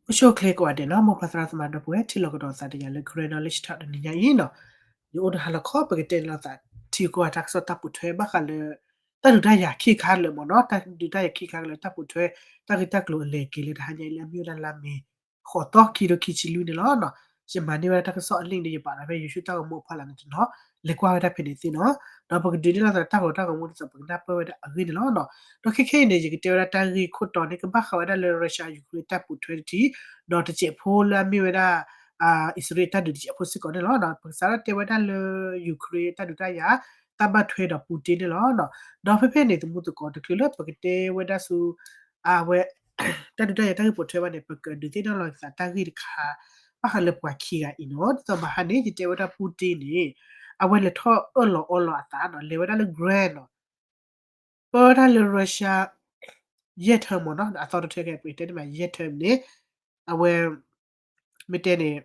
အိၣ်ဆူၣ်အိၣ်ချ့ကိးဂၤဒဲးနီၤ, မိၢ်ပၢ်သရၣ်သမါဒီပုၢ်ဝဲၢ် ထံလီၢ်ကဒီးသးတယၤလၢ Karen Knowledge Talk တနံၤညါအံၤနီၤ, ယအိၣ်ဒီးဟါလီၤခီ ပကတဲန့ၢ်လိာ်သး ထံကီၢ်တၢ်ကစီၣ်တၢ်ပိာ်ထွဲ ဘၣ်ဃးလၢ တၢ်ဒုးတၢ်ယၤခံခါလၢာ်မ့ၢ်နီၤ, တၢ်ဒုးတၢ်ယၤခံခါလၢာ် တၢ်ပိာ်ထွဲ တၢ်ဂ့ၢ်တၢ်ကျိၤအလဲၤက့ၤလၢတဟါညါအံၤ လၢအမ့ၢ်ဝဲဒၣ်လါမ့ၤ ဃိးသီ ခံကထိခံဆံလွံၢ်န့ၣ်လီၤ. ယမၤန့ၢ်ဝဲဒၣ်တၢ်ကစီၣ်အ link ဒီး ယပာ်လီၤဖဲယိၤဆူၣ်တၢ်ဂီၤမူအဖီလာ်န့ၣ်တနီၤ, လဲၤကွၢ်ဝဲဒၣ်ဖဲန့ၣ်သ့နီၤ. ဒီးပကဒုးန့ၢ်လိာ်သးတၢ်ဂီၤတၢ်ဂီၤမူဒ်သိး ပကနၢ်ပၢၢ်ဝဲဒၣ်အဂ့ၢ်န့ၣ်လီၤ. ဒီးခဲခဲအံၤန့ၣ် ယကတဲဝဲဒၣ်တၢ်ဂ့ၢ်ခိၣ်တီန့ၣ် ကဘၣ်ဃးဝဲဒၣ်လၢ Russia Ukraine တၢ်ပိာ်ထွဲတထံၣ်, ဒီးတစဲးဖိလၢအမ့ၢ်ဝဲဒၣ် အံၣ်စရ့လးတၢ်ဒုးတစဲးဖိစ့ၢ်ကီးန့ၣ်လီၤ. ပကစးထီၣ်တဲဝဲဒၣ်လၢ Ukraine တၢ်ဒုးတၢ်ယၤ တၢ်ဘၣ်ထွဲဒီး Putin န့ၣ်လီၤ. ဒီးဖဲဖဲန့ၣ် သမူသကိး တချုးလၢပကတဲဝဲဒၣ်ဆူ အဝဲ တၢ်ဒုးတၢ်ယၤတၢ်ဂ့ၢ်ပိာ်ထွဲဘၣ်န့ၣ် ပကဒုးသ့ၣ်နီၣ်လိာ်သးတၢ်ဂ့ၢ်တခါ ဘၣ်ဃးလၢပှၤခံဂၤအံၤနီၤ. ဒ်သိးဘၣ်ဟါန့ၣ် ယတဲဝဲဒၣ် Putin န့ၣ် အဝဲလဲၤထီၣ်အၢၣ်လီၤအီလီၤအသးနီၤ, လဲၤဝဲဒၣ်လၢ Grant နီၤ, ပၢတၢ်လၢ Russia ယဲၢ်ထၢၣ်မ့ၢ်နီၤ, အသီတထၢၣ်ခဲအံၤ ပကတဲန့ၣ်မး ယဲၢ်ထၢၣ်န့ၣ် အဝဲ မ့ၢ်တဲန့ၣ်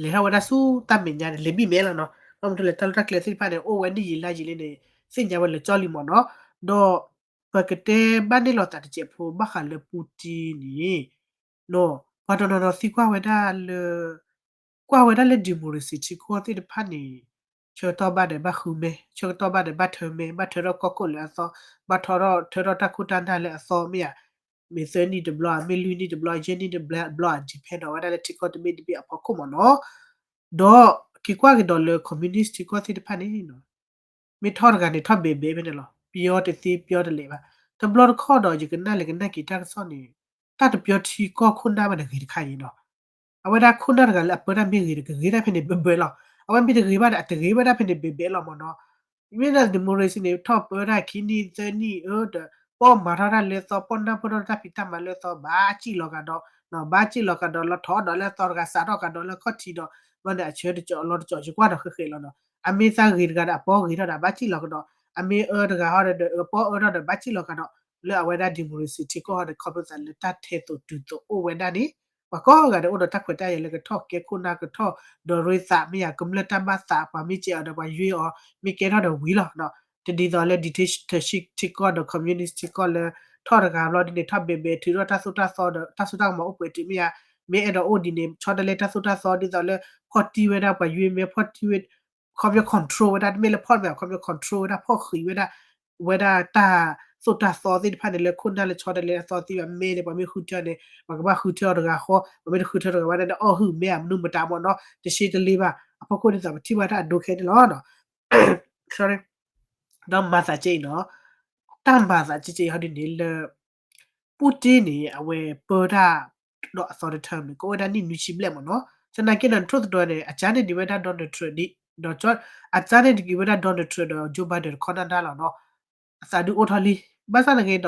လဲၤထီၣ်ဝဲဒၣ်ဆူတၢ်မဲာ်ညါန့ၣ် လဲၤဘံၣ်မဲလီၤနီၤ. ဘၣ်မနုၤလဲၣ် တၢ်လီၢ်တၢ်ကျဲသ့ၣ်တဖၣ်န့ၣ် အိၣ်ဝဲနံၣ်ယံာ်လါယံာ်လံန့ၣ် သ့ၣ်ညါဝဲလၢာ်ကၠီလံမ့ၢ်နီၤ. ဒီးပကတဲဘၣ်န့ၢ်လိာ်သးတစဲးဖိ ဘၣ်ဃးလၢ Putin န့ၣ် ပှၤတနီၤနီၤသံကွၢ်ဝဲဒၣ်လၢ ကွၢ်ဝဲဒၣ်လၢ democracy ထံကီၢ်သ့ၣ်တဖၣ်န့ၣ် ဆၢကတီၢ်ဘၣ်ဒီးဘၣ်ဃုမဲ, ဆၢကတီၢ်ဘၣ်ဒီးဘၣ်ထၢမဲ, ဘၣ်ထၢထီၣ်ကီၢ်ခိၣ်လၢအသီ, ဘၣ်ထၢထီၣ် ထၢထီၣ်တၢ်ခိၣ်တၢ်နၢ်လၢအသီ မ့ၢ်ဧါ, မ့ၢ်သၢနံၣ်တဘျီ မ့ၢ်လွံၢ်နံၣ်တဘျီ ယဲၢ်နံၣ်တဘျီ အ depend ဒီးဝဲဒၣ်လၢထံကီၢ်တဘ့ၣ်တဘ့ၣ်အဖီခိၣ်မ့ၢ်နီၤ. ဒီးက့ၤကွၢ်ကဒီးလၢ communist ထံကီၢ်သ့ၣ်တဖၣ်န့ၣ် မ့ၢ်ထီၣ်တဂၤန့ၣ် ထီၣ်ဘဲးဘဲးဖဲန့ၣ်လီၤ. ပျီတသ့ပျီတလဲၤဘၣ်. တဘျီတခီၣ်ဒီး ယကနၣ်လဲၤကနၣ်က့ၤတၢ်ကစီၣ်န့ၣ် တၢ်တပျီထံကီၢ်ခိၣ်နၢ်ဘၣ်န့ၣ်ဂ့ၤတခါအံၤနီၤ. အဝဲဒၣ်ခိၣ်နၢ်တဂၤလၢအပၢတၢ်မ့ၢ်ဂ့ၤဒီး ကဂ့ၤတၢ်ဖဲန့ၣ်ဘဲးဘဲးလီၤ. အဝဲမ့ၢ်တဂ့ၤဘၣ်ဒီး အတဂ့ၤဝဲဒၣ်ဖဲန့ၣ်ဘဲးဘဲးလီၤမ့ၢ်နီၤ. မ့ၢ်ဒၣ် democracy န့ၣ် ထီၣ်ပၢတၢ်ခံနံၣ်သၢနံၣ်အၢဒီး ပီၣ်မၤထီၣ်တၢ်လၢအသီ ပီၣ်နၢ်ပၢၢ်ထီၣ်တၢ်ဖံးတၢ်မၤလၢအသီ ဘၣ်စံၣ်လီၤကဒီး, ဘၣ်စံၣ်လီၤကဒီးလၢထီၣ်ဒီးလၢအသီတဂၤ စးထီၣ်ကဒီးလၢခီၣ်ထံးဒီး ဘၣ်န့ၣ်အဆၢတကၠီၣ်လီၤတကၠီၣ် ယကွၢ်ဒီးဃဲးဃဲးလီၤနီၤ. အမ့ၢ်သၣ်ဂ့ၤတဂၤဒီး အပီၣ်ဂ့ၤထီၣ်ဒီး ဘၣ်စံၣ်လီၤကဒီး, အမ့ၢ်အၢတဂၤဟီဒီးအပီၣ်အၢထီၣ်ဒီး ဘၣ်စံၣ်လီၤကဒီး, လၢအဝဲဒၣ် democracy ထံကီၢ်ဟီဒီး ခီဖျိသးလၢတၢ်ထဲသိးတုၤသိးအိၣ်ဝဲဒၣ်န့ၣ် ပှၤကိးဂၤဒဲးအိၣ်ဒီးတၢ်ခွဲးတၢ်ယာ်လၢကထီၣ်ကဲခိၣ်နၢ်ကထီၣ်ဒီးရ့သးမ့ၢ်ယၤ ကမျၢၢ်တၢ်ဘၣ်သး ပှၤမ့ၢ်စဲးအီၤဒီးပှၤယွ့အီၤ မ့ၢ်ကဲထီၣ်ဒီးဝံၤလီၤ. တဒ်သိးလၢ dictatorship ထံကီၢ်ဒီး communist ထံကီၢ်လၢ ထီၣ်တဂၤဘျီဒ်န့ၣ် ထီၣ်ဘဲးဘဲး ထုးထီၣ်တၢ်သိၣ်တၢ်သီဒီး တၢ်စိတၢ်ကမီၤအိၣ်ပှဲၤတုၤမ့ၢ်ယၤ မ့ၢ်အဲၣ်ဒိးအိၣ်ဒ်န့ၣ် ဆီတလဲတၢ်သိၣ်တၢ်သီ ဒ်သိးလၢ ဖီၣ်တံၢ်ဝဲဒၣ်ပှၤယွ့မ့ၢ် ဖီၣ်တံၢ်ဝဲ ခီပညီ control ဝဲဒၣ် တမ့ၢ်လၢဖီၣ်မ့ၢ် ခီပညီ control ဝဲဒၣ် ဖီၣ်ဃံးဝဲဒၣ် ဝဲဒၣ်တၢ်သိၣ်တၢ်သီသ့ၣ်တဖၣ်န့ၣ် လၢခိၣ်နၢ်လၢဆီတလဲအသီသ့ၣ်တဖၣ် မ့ၢ်န့ၣ် ပှၤမ့ၢ်ဃုထၢန့ၣ် ပှၤကဘၣ်ဃုထၢအီၤတဂၤဃီ ပှၤမ့ၢ်တဃုထၢတဂၤဝဲဒၣ်ဒီး အီၣ်ဟုၣ်မဲအမနုၤမတၤမ့ၢ်နီၤ တရှဲတလ့ဘၣ် အဖီခိၣ်ဒ်သိးပထံၣ်ဘၣ်တၢ်အဒိခဲန့ၣ်လီၤ. ဒီးမၤသးကဲအံၤနီၤ တၢ်မၤသးကဲကဲအံၤဟီဒ်န့ၣ်လၢ Putin န့ၣ် အဝဲပၢတၢ်ဒီးအသီတထၢၣ်န့ၣ် ကအိၣ်ဝဲဒၣ်နံၣ်နွံဆံဘျဲၣ်မ့ၢ်နီၤ. သနာ်က့ဒီး နထိၣ်သတြီၤန့ၣ် အကၠါန့ၢ်ဒံးဝဲဒၣ် Donald Trump ဒီး အကၠါန့ၢ်ဒံးဝဲဒၣ် Donald Trump ဒီး Joe Biden တခီနၢ်နၢ်လီၤနီၤ. အသးဒုးအိၣ်ထီၣ်လံ ဘၣ်ဆၣ်သနာ်က့ဒီး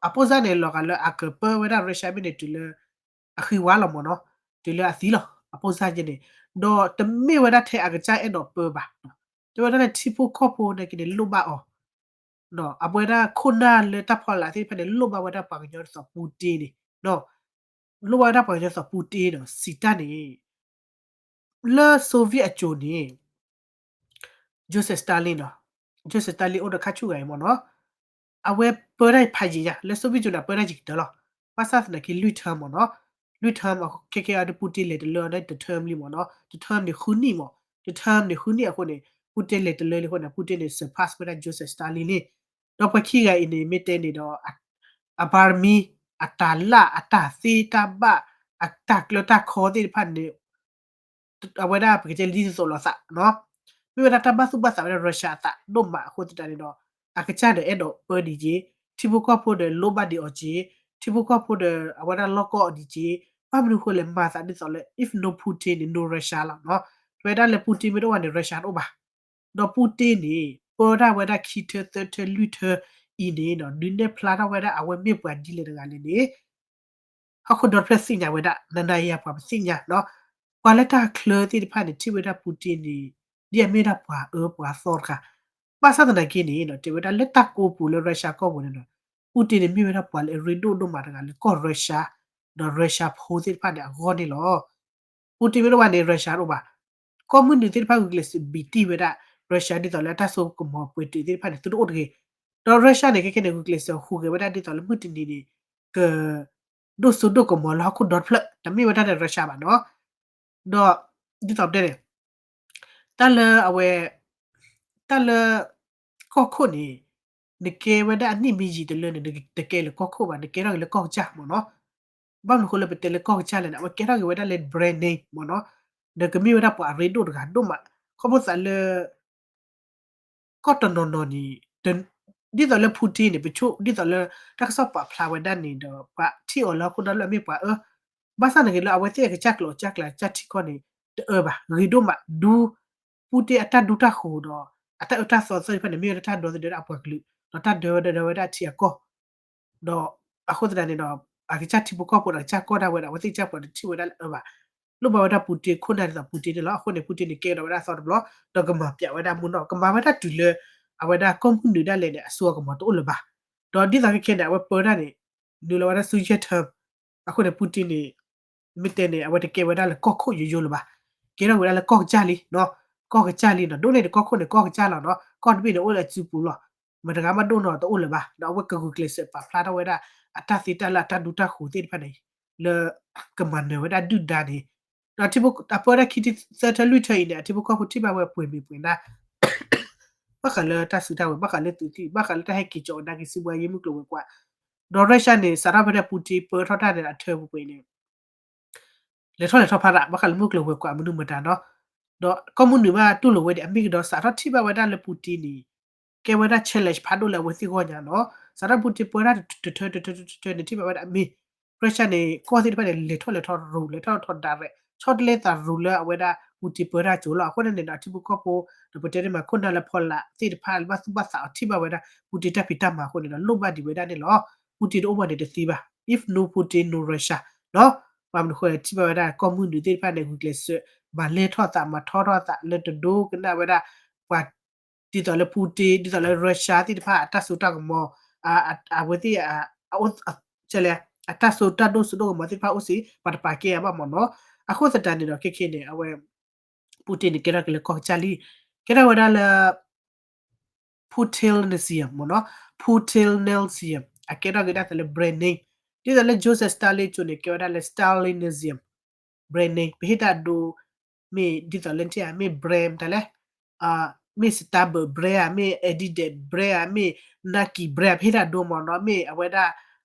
အပိၢ်စၢ်န့ၣ် လီၤဂာ်လၢအကပၢဝဲဒၣ် Russia မ့ၢ်န့ၣ် တုၤလၢအဃံဝါလီၤမ့ၢ်နီၤ, တုၤလၢအသံလီၤ အပိၢ်စၢ်က့န့ၣ်, ဒီးတမ့ၢ်ဝဲဒၣ်ထဲအကစၢ်အဲၣ်ဒိးပၢဘၣ်, တဲဝဲဒၣ်လၢထံဖိကီၢ်ဖိနာ်က့န့ၣ် လိၣ်ဘၣ်အီၤ, အဝဲဒၣ်ခိၣ်နၢ်လၢတၢ်ဖီလာ်သ့ၣ်တဖၣ်န့ၣ် လိၣ်ဘၣ်ဝဲဒၣ်ပှၤကညီဒ်သိး Putin န့ၣ်, လိၣ်ဘၣ်ဝဲဒၣ်ပှၤကညီဒ်သိး Putin ဒီး စံးတၢ်န့ၣ် လၢ Soviet အစိၤန့ၣ် Joseph Stalin နီၤ, Joseph Stalin အိၣ်ဒီးခါဆူၣ်ဂၤအံၤမ့ၢ်နီၤ, အဝဲပၢတၢ်ဖးယံာ်ညါ လၢ Soviet အစိၤန့ၣ် အပၢတၢ်ယံာ်ကတၢၢ်လီၤ. ဘၣ်ဆၣ်သနာ်က့လွံၢ်ထၢၣ်မ့ၢ်နီၤ, လွံၢ်ထၢၣ် ခဲခဲအံၤ Putin လဲၤတလၢအီၤန့ၣ် တထၢၣ်လံမ့ၢ်နီၤ, တထၢၣ်န့ၣ်ဃုနံၣ်မ့ၢ်, တထၢၣ်န့ၣ်ဃုနံၣ်အဃိန့ၣ် Putin လဲၤတလၢလံအဃိန့ၣ် Putin န့ၣ် surpass ဝဲဒၣ် Joseph Stalin လံ. ဒီးပှၤခံဂၤအံၤန့ၣ် မ့ၢ်တဲန့ၣ်ဒီး အပါရမီ အတၢ်လၢ် အတၢ်သ့တၢ်ဘၣ် အတၢ်ကျၢၤတၢ်ခီသ့ၣ်တဖၣ်န့ၣ် အဝဲဒၣ်ပကတဲလၢဒ်သိးသိးလိာ်သးနီၤ, မ့ၢ်ဝဲဒၣ်တၢ်ဘၣ်သူၣ်ဘၣ်သးဝဲဒၣ် Russia အသးဒိၣ်မးအဃိသတးန့ၣ်ဒီး အကစၢ်ဒီးအဲၣ်ဒိးပၢဒံးက့ၤ, ထံဖိကီၢ်ဖိဒီးလိၣ်ဘၣ်ဒံးအီၤက့ၤ, ထံဖိကီၢ်ဖိဒီးအဝဲဒၣ်လီၢ်ကီၢ်အီၤဒံးက့ၤ, ဘၣ်မနုၤအဃိလဲၣ် မၤသးဒ်သိးလၢ if no Putin န့ၣ် no Russia လီၤနီၤ, တဲဝဲဒၣ်လၢ Putin မ့ၢ်တအိၣ်ဘၣ်န့ၣ် Russia တအိၣ်ဘၣ်, ဒီး Putin န့ၣ် ပၢတၢ်ဝဲဒၣ်ခံထၢၣ်သၢထၢၣ်လွံၢ်ထၢၣ်အံၤန့ၣ်နီၤ ဒုးနဲၣ်ဖျါထီၣ်ဝဲဒၣ်အဝဲမ့ၢ်ပှၤဒ်လဲၣ်တဂၤလဲၣ်န့ၣ် ဟီၣ်ခိၣ်ဒီတဖျၢၣ်သ့ၣ်ညါဝဲဒၣ် နၤနၤယၤယၤပှၤပသ့ၣ်ညါနီၤ, ပှၤလၢတၢ်ချၢသ့ၣ်တဖၣ်န့ၣ် ထံၣ်ဝဲဒၣ် Putin န့ၣ် ဒ်အမ့ၢ်ဒၣ်ပှၤအၢပှၤသီတခါ, ဘၣ်ဆၣ်သနာ်က့န့ၣ်နီၤ တဲဝဲဒၣ်လၢတၢ်ကိးပူၤလၢ Russia ကီၢ်ပူၤန့ၣ်နီၤ Putin န့ၣ်မ့ၢ်ဝဲဒၣ်ပှၤလၢအရ့ဒိၣ်ဒိၣ်မးတဂၤလၢကီၢ် Russia ဒီး Russia ဖိသ့ၣ်တဖၣ်န့ၣ်အဂီၢ်န့ၣ်လီၤ. Putin မ့ၢ်တအိၣ်ဘၣ်န့ၣ် Russia တအိၣ်ဘၣ်, ကီၢ်မုၢ်နုာ်သ့ၣ်တဖၣ်ဂုာ်ကျဲးစၢးဘံးတံၢ်ဝဲဒၣ် Russia ဒ်သိးလၢအတၢ်စိကမီၤပှဲၤတုာ်သ့ၣ်တဖၣ်န့ၣ် သုတအိၣ်တဂ့ၤ, ဒီး Russia န့ၣ် ခဲခဲန့ၣ် ဂုာ်ကျဲးစၢးဟူးဂဲၤဝဲဒၣ်ဒ်သိးလၢမုၢ်တနံၤန့ၣ် က ဒိၣ်စိဒိၣ်ကမီၤလၢဟီၣ်ခိၣ်ဒီတဖျၢၣ်, တမ့ၢ်ဝဲဒၣ်ဒီး Russia ဘၣ်နီၤ. ဒီးဒ်သိးပတဲန့ၣ် တၢ်လၢအဝဲ တၢ်လၢ ကီၢ်ခိၣ်န့ၣ် နကဲဝဲဒၣ်အနံၣ်မ့ၢ်ယံာ်တလၢန့ၣ် နတကဲလၢကီၢ်ခိၣ်ဘၣ်, နကဲထီၣ်က့ၤလၢကီၢ်ကစၢ်မ့ၢ်နီၤ. ဘၣ်မနုၤဃိလၢပတဲလၢကီၢ်ကစၢ်လဲၣ်န့ၣ် အဝဲကဲထီၣ်က့ၤဝဲဒၣ်လၢ brand name မ့ၢ်နီၤ. ဒီးကမ့ၢ်ဝဲဒၣ်ပှၤအရ့ဒိၣ်တဂၤဒိၣ်မး, ခီဖျိသးလၢ ကီၢ်တနီၤနီၤန့ၣ် ဒ်သိးလၢ Putin န့ၣ် ပဆိကမိၣ်ဒ်သိးလၢ တၢ်ကစီၣ်ပာ်ဖျါဝဲဒၣ်န့ၣ်ဒီး ပှၤထံၣ်အီၤလၢဟီၣ်ခိၣ်ဒီဖျၢၣ်မ့ၢ်ပှၤအၢ, ဘၣ်ဆၣ်န့ၣ်ဂ့ၤလၢအဝဲသ့ၣ်အကစၢ်ကျိာ်ကစၢ်ကျဲကစၢ်ထံကီၢ်န့ၣ် တအၢဘၣ်, ဂ့ၤဒိၣ်မး, ဒူ Putin အတၢ်ဒူတၢ်ဃိၤဒီး အတၢ်အၢတၢ်သီသ့ၣ်တဖၣ်န့ၣ် မ့ၢ်ဝဲဒၣ်တၢ်ဒိသဒၢဒၣ်အပှၤကလုာ်, ဒီးတၢ်ဒၢဝဲဒၣ်ဝဲဒၣ်ထံအကီၢ် ဒီးအဃိသတးန့ၣ်ဒီး အကစၢ်ထံဖိကီၢ်ဖိဒီးအကစၢ်ကီၢ်ဒၣ်ဝဲဒီး အဝဲသ့ၣ်ကစၢ်ပှၤတထံၣ်ဝဲဒၣ်လၢအၢဘၣ်. လိၣ်ဘၣ်ဝဲဒၣ် Putin ခိၣ်နၢ်ဒ်သိး Putin န့ၣ်လီၤ. အဃိန့ၣ် Putin န့ၣ် ကဲဒီးဝဲဒၣ်အသီတဘျီ, ဒီးကမၤပျးဝဲဒၣ်မူနီၢ်, ကမၤဝဲဒၣ်တုၤလၢ အဝဲဒၣ်ကီၢ်မုၢ်နုာ်ဒၣ်လဲာ်န့ၣ် အစိအကမီၤတအိၣ်လၢၤဘၣ်. ဒီးဒ်သိးခဲခဲန့ၣ် အဝဲပၢတၢ်န့ၣ် နုာ်လီၤဝဲဒၣ်ဆူယဲၢ် term, အဃိန့ၣ် Putin န့ၣ် မ့ၢ်တဲန့ၣ် အဝဲတကဲဝဲဒၣ်လၢကီၢ်ခိၣ်ယိယိလၢၤဘၣ်, ကဲထီၣ်ဝဲဒၣ်လၢကီၢ်ကစၢ်လံ, ကီၢ်ကစၢ်လံနီၤ. ဒိၣ်န့ၢ်တကီၢ်ခိၣ်န့ၣ် ကီၢ်ကစၢ်လီၤနီၤ, ကီၢ်တဘ့ၣ်န့ၣ်အိၣ်လၢအစုပူၤလီၤ. မတၤတဂၤမးဒိၣ်နီၤတအိၣ်လၢၤဘၣ်. ဒီးအဝဲကဂုာ်ကျဲးစၢးပာ်ဖျါထီၣ်ဝဲဒၣ် အတၢ်သ့တၢ်လၢအတၢ်ဒူတၢ်ဃိၤသ့ၣ်တဖၣ်န့ၣ် လၢ ကမၤနၢၤဝဲဒၣ်ဒုၣ်ဒါန့ၣ်, ဒီးထံဖိ အပၢတၢ်ခံထံၣ်သၢထၢလွံၢ်ထၢအံၤန့ၣ် အထံဖိကီၢ်ဖိထံၣ်ဘၣ်ဝဲပှဲၤမံၤပှဲၤနၢ် ဘၣ်ဃးလၢတၢ်စုတၢ်ဝဲၤ, ဘၣ်ဃးလၢသုးသံၣ်, ဘၣ်ဃးလၢတၢ်ဟဲက့ၤကၠီအီၤနာ်က့ၤစုကဝဲၤယ့ၢ်မုၢ်ကျိၤဝဲၤကွာ်, ဒီး Russia န့ၣ် စးထီၣ်ဖဲဒၣ် Putin ပၢထီၣ်တၢ်န့ၣ် အထၢပှဲၤပှဲၤန့ၣ် လဲၤထီၣ်လဲၤထီၣ်ဖးဒၣ် ဘၣ်ဃးလၢမုၢ်ကျိၤဝဲၤကွာ်မနုၤမတၤနီၤ, ဒီးကီၢ်မုၢ်နုာ်မးတူၢ်လိာ်ဝဲဒံး အမ့ၢ်ကဒီးစးထီၣ်ထံၣ်ဘၣ်ဝဲဒၣ်လၢ Putin န့ၣ် ကဲဝဲဒၣ် challenge ဖးဒိၣ်လၢအဝဲသ့ၣ်ဂီၢ်ညါနီၤ, စးထီၣ် Putin ပၢတၢ်တထၢတထၢတထၢန့ၣ် ထံၣ်ဘၣ်ဝဲဒၣ်အမ့ၢ် Russia န့ၣ် ကီၢ်သ့ၣ်တဖၣ်န့ၣ် လဲၤထီၣ်လဲၤထီၣ်ရူၤ လဲၤထီၣ်ထီၣ် direct ဆီတလဲသးရူၤလၢအဝဲဒၣ် Putin ပၢတၢ်ကၠိလီၤ. အဃိန့ၣ်န့ၣ်ဒီး အထံဖိကီၢ်ဖိ ဒီးပတဲန့ၣ်မး ခိၣ်နၢ်လၢဖီလာ်သ့ၣ်တဖၣ် ဘၣ်သူၣ်ဘၣ်သးအီၤထံၣ်ဘၣ်ဝဲဒၣ် Putin တၢ်ဖံးတၢ်မၤအဃိန့ၣ်ဒီး လိၣ်ဘၣ်ဒံးဝဲဒၣ်န့ၣ်လီၤ. Putin တအိၣ်ဘၣ်န့ၣ်တသ့ဘၣ်, if no Putin no Russia နီၤ, ဘၣ်မနုၤဃိထံၣ်ဘၣ်ဝဲဒၣ်ကီၢ်မုၢ်နုာ်သ့ၣ်တဖၣ်န့ၣ် ဂုာ်ကျဲးစၢး မၤလဲၢ်ထီၣ်သး မၤထီထီၣ်သးလၢတဒိကနၣ်ဝဲဒၣ် ပှၤ ဒ်သိးလၢ Putin ဒ်သိးလၢ Russia သ့ၣ်တဖၣ် အတၢ်စိတၢ်ကမီၤ အဝဲသ့ၣ် အတၢ်စိတၢ်ဒိၣ်စိဒိၣ်ကမီၤသ့ၣ်တဖၣ်အိၣ်စ့ၢ် ပှၤတပာ်ကဲအဘၣ်မ့ၢ်နီၤ. အဃိသတးန့ၣ်ဒီး ခဲခဲန့ၣ် အဝဲ Putin န့ၣ် ကဲထီၣ်က့ၤလၢကီၢ်ကစၢ်လံ, ကဲထီၣ်ဝဲဒၣ်လၢ Putinism မ့ၢ်နီၤ, Putinism အကဲထီၣ်က့ၤဒၣ်သးလၢ brand name ဒ်သိးလၢ Joseph Stalin ကၠိန့ၣ် ကဲဝဲဒၣ်လၢ Stalinism brand name ပဟ့ၣ်တၢ်ဒိ မ့ၢ်ဒ်သိးလၢနထံၣ်ဧါ မ့ၢ် brand မတၤလဲၣ်, မ့ၢ် Starbucks brand ဧါ, မ့ၢ် Adidas brand ဧါ, မ့ၢ် Nike brand ပဟ့ၣ်တၢ်ဒိမ့ၢ်နီၤ, မ့ၢ်အဝဲဒၣ်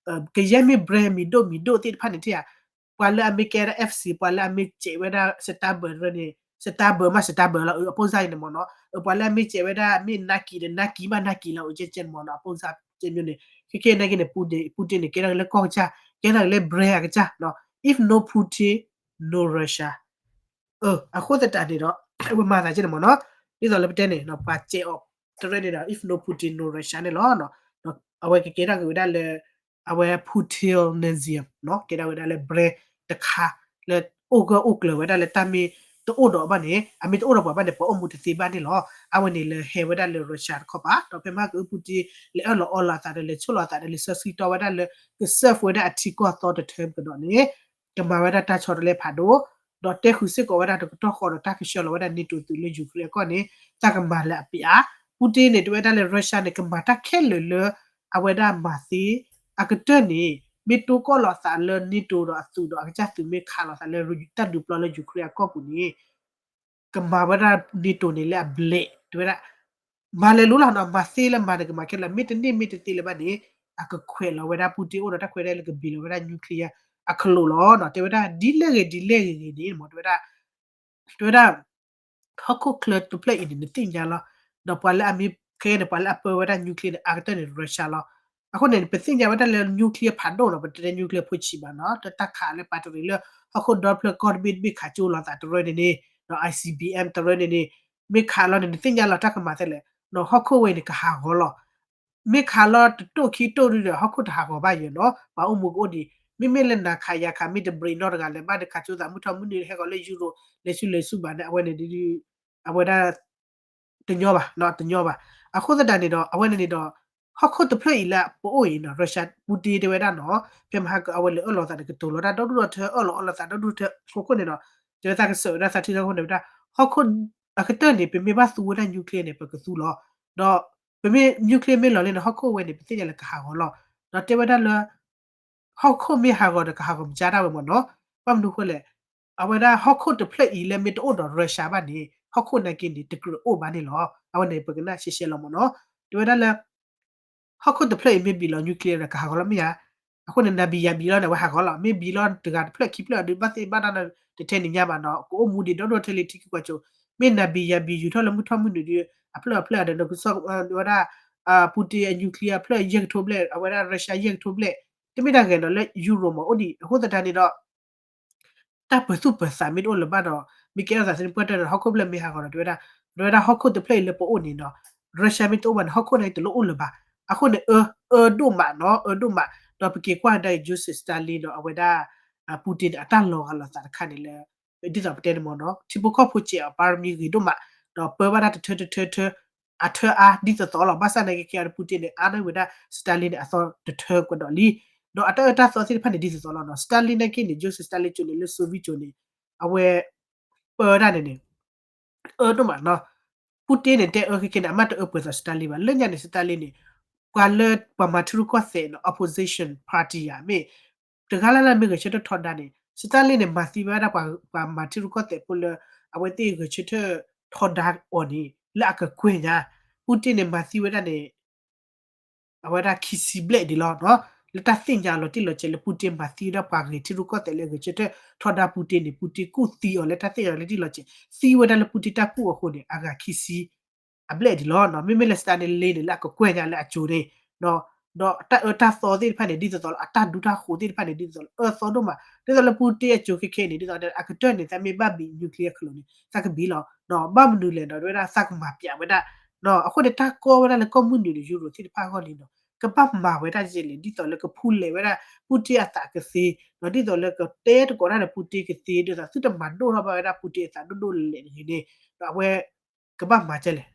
ကယဲၢ်မ့ၢ် brand မံၤဒိၣ်မံၤဒိၣ်သ့ၣ်တဖၣ်န့ၣ်ထံၣ်ဧါ, ပှၤလၢအမ့ၢ်ကဲဒၣ် FC ပှၤလၢအမ့ၢ်စဲးဝဲဒၣ် Starbucks တရၢန့ၣ် Starbucks မး Starbucks လီၤ အပိၢ်စၢ်အံၤန့ၣ်မ့ၢ်နီၤ, ပှၤလၢအမ့ၢ်စဲးဝဲဒၣ် မ့ၢ် Nike ဒီး Nike မး Nike လီၤ အကဲကဲန့ၣ်မ့ၢ်နီၤ, အပိၢ်စၢ်ကဲမျိုးန့ၣ်, ခဲခဲနာ်က့န့ၣ် Putin န့ၣ် ကဲထီၣ်က့ၤလၢကီၢ်ကစၢ် ကဲထီၣ်က့ၤလၢ brand အကစၢ်နီၤ, if no Putin no Russia အဃိသတးန့ၣ်ဒီး အဝဲမၤသးကဲန့ၣ်မ့ၢ်နီၤ, ဒ်သိးလၢပတဲန့ၣ် ပှၤစဲးအီၤ တရၢန့ၣ်ဒီး if no Putin no Russia န့ၣ်လီၤ. အဝဲကကဲထီၣ်က့ၤဝဲဒၣ်လၢ အဝဲ Putinism နီၤ, ကဲထီၣ်ဝဲဒၣ်လၢ brand တခါ လၢအိၣ်ဂၢၢ်အိၣ်ကျၢၤဝဲဒၣ်လၢတၢ်မ့ၢ်တအိၣ်ဒီးအီၤဘၣ်န့ၣ် အမ့ၢ်တအိၣ်ဒီးပှၤဘၣ်န့ၣ် ပှၤအိၣ်မူတသ့ဘၣ်န့ၣ်လီၤ. အဝဲန့ၣ်လဲၤဟဲဝဲဒၣ်လၢ Russia တခီပၤ ဒီးဖဲမဟါကအု Putin လဲၤအၢၣ်လီၤအီလီၤအသးဒီး လဲၤဆိၣ်လီၤအသးဒီး လဲၤဆၢဆှံတီဝဲဒၣ်လၢ က serve ဝဲဒၣ်အထံကီၢ်သီ တ term ကဒီးန့ၣ် ကမၤဝဲဒၣ်တၢ်ဆီတလဲဖးဒိၣ်, ဒီးတဲဃုာ်စ့ၢ်ကီးဝဲဒၣ်တကတီၢ်ဃီဒီးတၢ်ကဆှၢလီၤဝဲဒၣ် NATO သုးလၢ Ukraine အကီၢ်န့ၣ် တၢ်ကမၤလၢအပျၢ်. Putin န့ၣ် တဲဝဲဒၣ်လၢ Russia န့ၣ် ကမၤတၢ်ခဲလၢာ်လၢ အဝဲဒၣ်မၤသ့ အကတၢၢ်န့ၣ် မ့ၢ်တိကီၢ်လီၤသးလၢ NATO ဒီးအသုးဒီးအကစၢ်သုးမ့ၢ်ခးလီၤသးလၢတၢ်ဒုးပျီလၢ Ukraine အကီၢ်ပူၤန့ၣ် ကမၤဝဲဒၣ် NATO န့ၣ်လၢအဘျဲး တဲဝဲဒၣ် မၤလဲၤလိၤလီၤနီၤ, မၤသ့လၢမၤန့ၣ် ကမၤခဲလၢာ် မ့ၢ်တန့ၢ်မ့ၢ်တသ့လၢၤဘၣ်န့ၣ် အကခွဲးလီၤဝဲဒၣ် Putin အိၣ်ဒီးတၢ်ခွဲးတၢ်ယာ်လၢကဘံးလီၤဝဲဒၣ် nuclear အကလိာ်လီၤနီၤ, တဲဝဲဒၣ် ဒ်လဲၣ်ဂ့ၤဒ်လဲၣ်ဂ့ၤဂ့ၤန့ၣ် မ့ၢ်တဲဝဲဒၣ် တဲဝဲဒၣ် ဟီၣ်ခိၣ်ချၢတဖျၢၣ်အံၤန့ၣ် နသ့ၣ်ညါလီၤ. ဒီးပှၤလၢအမ့ၢ်ခဲအံၤန့ၣ် ပှၤလၢအပၢဝဲဒၣ် nuclear န့ၣ် အါကတၢၢ်န့ၣ် Russia လီၤ. အဃိန့ၣ် ပသ့ၣ်ညါဝဲဒၣ်လၢ nuclear ဖးဒိၣ်နီၤ, ပတတဲ nuclear ဖိဆံးဘၣ်နီၤ, တၢ်ခးလၢပာ်တရံးလၢ ဟီၣ်ခိၣ်ဒီဖျၢၣ်ကီၢ်တဘ့ၣ်တဘ့ၣ်ခးကၠိလီၤသးတရၢန့ၣ်န့ၣ်, ဒီး ICBM တရၢန့ၣ်န့ၣ် မ့ၢ်ခးလီၤန့ၣ် နသ့ၣ်ညါလီၤတၢ်ကမၤသ့လဲၣ်, ဒီးဟီၣ်ခိၣ်ဝဲန့ၣ် ကဟးဂီၤလီၤ. မ့ၢ်ခးလီၤတတိၢ်ခံတိၢ်ဒုဒီး ဟီၣ်ခိၣ်တဟးဂီၤဘၣ်ယဲနီၤ, ပှၤအိၣ်မူကအိၣ်ဒံး, မ့မ့ၢ်လၢနၤခးယၤခး မ့ၢ်တ break နီတဂၤလဲၣ်, ဘၣ်တခးကၠိသးမုၢ်ထီၣ်မုၢ်နုာ်ဟဲဂီၤလၢ Europe လဲၤဆူလဲၤဆူဘၣ်န့ၣ် အဝဲန့ၣ် အဝဲဒၣ် တညီဘၣ်, တညီဘၣ်. အဃိသတးန့ၣ်ဒီး အဝဲန့ၣ်န့ၣ်ဒီး ဟီၣ်ခိၣ်တဖျၢၣ်အံၤလၢပအိၣ်အံၤနီၤ Russia Putin တဲဝဲဒၣ်နီၤ, ဖဲမဟါကအဝဲလဲၤအၢၣ်လီၤသးဒီးကတိၤလီၤတၢ်ဒီဒူၣ်ဒီထၢ အၢၣ်လီၤအီလီၤသးဒီဒူၣ်ဒီထၢ အဃိန့ၣ်ဒီး တဲဝဲသးကစၢၢ်ဝဲဒၣ်သးထံသးကီၢ်န့ၣ်ဝဲဒၣ် ဟီၣ်ခိၣ်အကတၢၢ်န့ၣ် ပမ့ၢ်ဘၣ်သူဝဲဒၣ် nuclear န့ၣ် ပကသူလီၤ. ဒီးပမ့ၢ် nuclear မ့ၢ်လီၤလံန့ၣ် ဟီၣ်ခိၣ်ဝဲန့ၣ် ပသ့ၣ်ညါလၢကဟးဂီၤလီၤ. ဒီးတဲဝဲဒၣ်လၢ ဟီၣ်ခိၣ်မ့ၢ်ဟးဂီၤဒီးကဟးဂီၤမကၢ်ဒၣ်ဝဲမ့ၢ်နီၤ. ဘၣ်မနုၤအဃိလဲၣ်, အဝဲဒၣ်ဟီၣ်ခိၣ်တဖျၢၣ်အံၤလၢမ့ၢ်တအိၣ်ဒီး Russia ဘၣ်န့ၣ် ဟီၣ်ခိၣ်နာ်က့န့ၣ် တကြၢးအိၣ်ဘၣ်န့ၣ်လီၤ. အဝဲန့ၣ်ပကနၣ်ရှဲရှဲလီၤမ့ၢ်နီၤ. တဲဝဲဒၣ်လၢ ဟီၣ်ခိၣ်တဖျၢၣ်အံၤမ့ၢ်ဘံၣ်လီၤ nuclear ဒီးကဟးဂီၤလီၤမ့ၢ်ဧါ. အဃိန့ၣ် နဘံၣ်ယဘံၣ်လီၤန့ၣ် အဝဲဟးဂီၤလီၤ. မ့ၢ်ဘံၣ်လီၤတဂၤတဖျၢၣ်ခံဖျၢၣ်ဒီး ဘၣ်သ့ၣ်ဘၣ်တၢ်န့ၣ် တထဲန့ၣ်ညါဘၣ်နီၤ. ကအိၣ်မူဒံးဒီဒိၣ်ထဲလံထံခံကွၢ်စိၤ, မ့ၢ်နဘံၣ်ယဘံၣ်ယူၤထီၣ်လၢမုၢ်ထီၣ်မုၢ်နုာ်ဒီး အဖျၢၣ်အဖျၢၣ်ဒီး နကစီၣ်ဝဲဒၣ် Putin အ nuclear အဖျၢၣ်ယဲၢ်ကထိဘျဲၣ်, အဝဲဒၣ် Russia ယဲၢ်ကထိဘျဲၣ်, တမ့ၢ်တၢ်ဂဲၤဒီးလၢ Europe မ့ၢ်အိၣ်ဒံး. အဃိသတးန့ၣ်ဒီး တၢ်ပၢၤသူၣ်ပၢၤသးမ့ၢ်တအိၣ်လၢၤဘၣ်ဒီး မ့ၢ်ကဲထီၣ်သးသ့ၣ်တဖၣ်တၢ်ဒီး ဟီၣ်ခိၣ်ဖျၢၣ်မ့ၢ်ဟးဂီၤဒီး တဲဝဲဒၣ်, တဲဝဲဒၣ်ဟီၣ်ခိၣ်တဖျၢၣ်အံၤလၢပအိၣ်န့ၣ်ဒီး Russia မ့ၢ်တအိၣ်ဘၣ်န့ၣ် ဟီၣ်ခိၣ်န့ၣ်တလိၣ်အိၣ်လၢၤဘၣ်. အဃိန့ၣ် အၢ အၢဒိၣ်မးနီၤ, အၢဒိၣ်မး. ဒီးပက့ၤကွၢ်ကဒါအံၤ Joseph Stalin ဒီး အဝဲဒၣ် Putin န့ၣ် အတၢ်လီၤဂာ်လိာ်သးတခါန့ၣ်လၢ ဒ်သိးပတဲန့ၣ်မ့ၢ်နီၤ, ထံဖိကီၢ်ဖိစဲးအီၤ ပါရမီ ဂ့ၤဒိၣ်မး, ဒီးပၢဘၣ်တၢ်တထၢတထၢထၢ အထၢအါဒ်သိးသိးလီၤ. ဘၣ်ဆၣ်နာ်က့ခဲအံၤဒီး Putin န့ၣ် အါန့ၢ်ဝဲဒၣ် Stalin န့ၣ် အသီတထၢကဒီးလံ. ဒီးအတၢ်အၢတၢ်သီသ့ၣ်တဖၣ်န့ၣ် ဒ်သိးသိးလီၤနီၤ. Stalin နာ်က့န့ၣ် Joseph Stalin ကၠိန့ၣ် လၢ Soviet ကၠိန့ၣ် အဝဲ ပၢဝဲဒၣ်န့ၣ်န့ၣ် အၢဒိၣ်မးနီၤ. Putin န့ၣ် တဲအၢခဲခဲန့ၣ် အမ့ၢ်တအၢပှဲၤသိး Stalin ဘၣ်. လၢညါန့ၣ် Stalin န့ၣ် ပှၤလၢပှၤမၤထံရူၢ်ကီၢ်သဲးနီၤ opposition party ဧါ မ့ၢ် တဂၤလၢ်လၢ်မ့ၢ်ဂဲၤဆၢထၢၣ်ထီဒါန့ၣ် Stalin န့ၣ် မၤသံဝဲဒၣ်ပှၤ ပှၤမၤထံရူၢ်ကီၢ်သဲးဖိလၢ အဝဲသ့ၣ်ဂဲၤဆၢထၢၣ်ထီဒါအီၤန့ၣ် လၢအကကွဲၢ်ညါ. Putin န့ၣ် မၤသံဝဲဒၣ်န့ၣ် အဝဲဒၣ်ခံဆံဘျဲၣ်ဒံးလီၤနီၤ. လၢတၢ်သ့ၣ်ညါလီၤတံၢ်လီၤဆဲးလၢ Putin မၤသံဝဲဒၣ်ပှၤဂဲၤထံရူၢ်ကီၢ်သဲးလၢဂဲၤဆၢထၢၣ်ထီဒါ Putin န့ၣ် Putin ကူၣ်သံအီၤလၢတၢ်သ့ၣ်ညါလီၤတံၢ်လီၤဆဲး သံဝဲဒၣ်လၢ Putin တၢ်ကူၣ်အဃိန့ၣ် အဂၤခံဆံ အဘျဲၣ်ဒံးလီၤနီၤ. မ့မ့ၢ်လၢ Stalin န့ၣ် လၢအကကွဲၢ်ညါလၢအကၠိန့ၣ် ဒီးတၢ်အၢတၢ်သီသ့ၣ်တဖၣ်န့ၣ် ဒ်သိးသိးလီၤ အတၢ်ဒူတၢ်ဃိးသ့ၣ်တဖၣ်န့ၣ် ဒ်သိးသိးလီၤ အၢသီဒိၣ်မး ဒ်သိးလၢ Putin အကၠိခဲခဲအံၤန့ၣ် ဒ်သိးအကတၢၢ်န့ၣ် သးမ့ၢ်ဘၣ်ဘံၣ် nuclear ခလုးန့ၣ် သးကဘံၣ်လီၤ. ဒီးဘၣ်မနုၤလဲၣ်ဒီး ဝဲဒၣ်သးကမၤပျးဝဲဒၣ် အဃိန့ၣ် တၢ်ကီဝဲဒၣ်လၢကီၢ်မုၢ်နုာ်ဒီး Europe သ့ၣ်တဖၣ်အဂီၢ်လံနီၤ ကဘၣ်မၤဝဲဒၣ်ယဲလဲၣ် ဒ်သိးလၢကဖူလဲၣ်ဝဲဒၣ် Putin အသးကသ့ ဒီးဒ်သိးလၢကတဲသကိးတၢ်ဒီး Putin ကသ့ ဒ်သိးသုတမၤဒိၣ်ထီၣ်ဘၣ်ဝဲဒၣ် Putin အသးဒိၣ်ဒိၣ်လဲၣ်လဲၣ်တဂ့ၤန့ၣ် ဒီးအဝဲ ကဘၣ်မၤဒ်လဲၣ်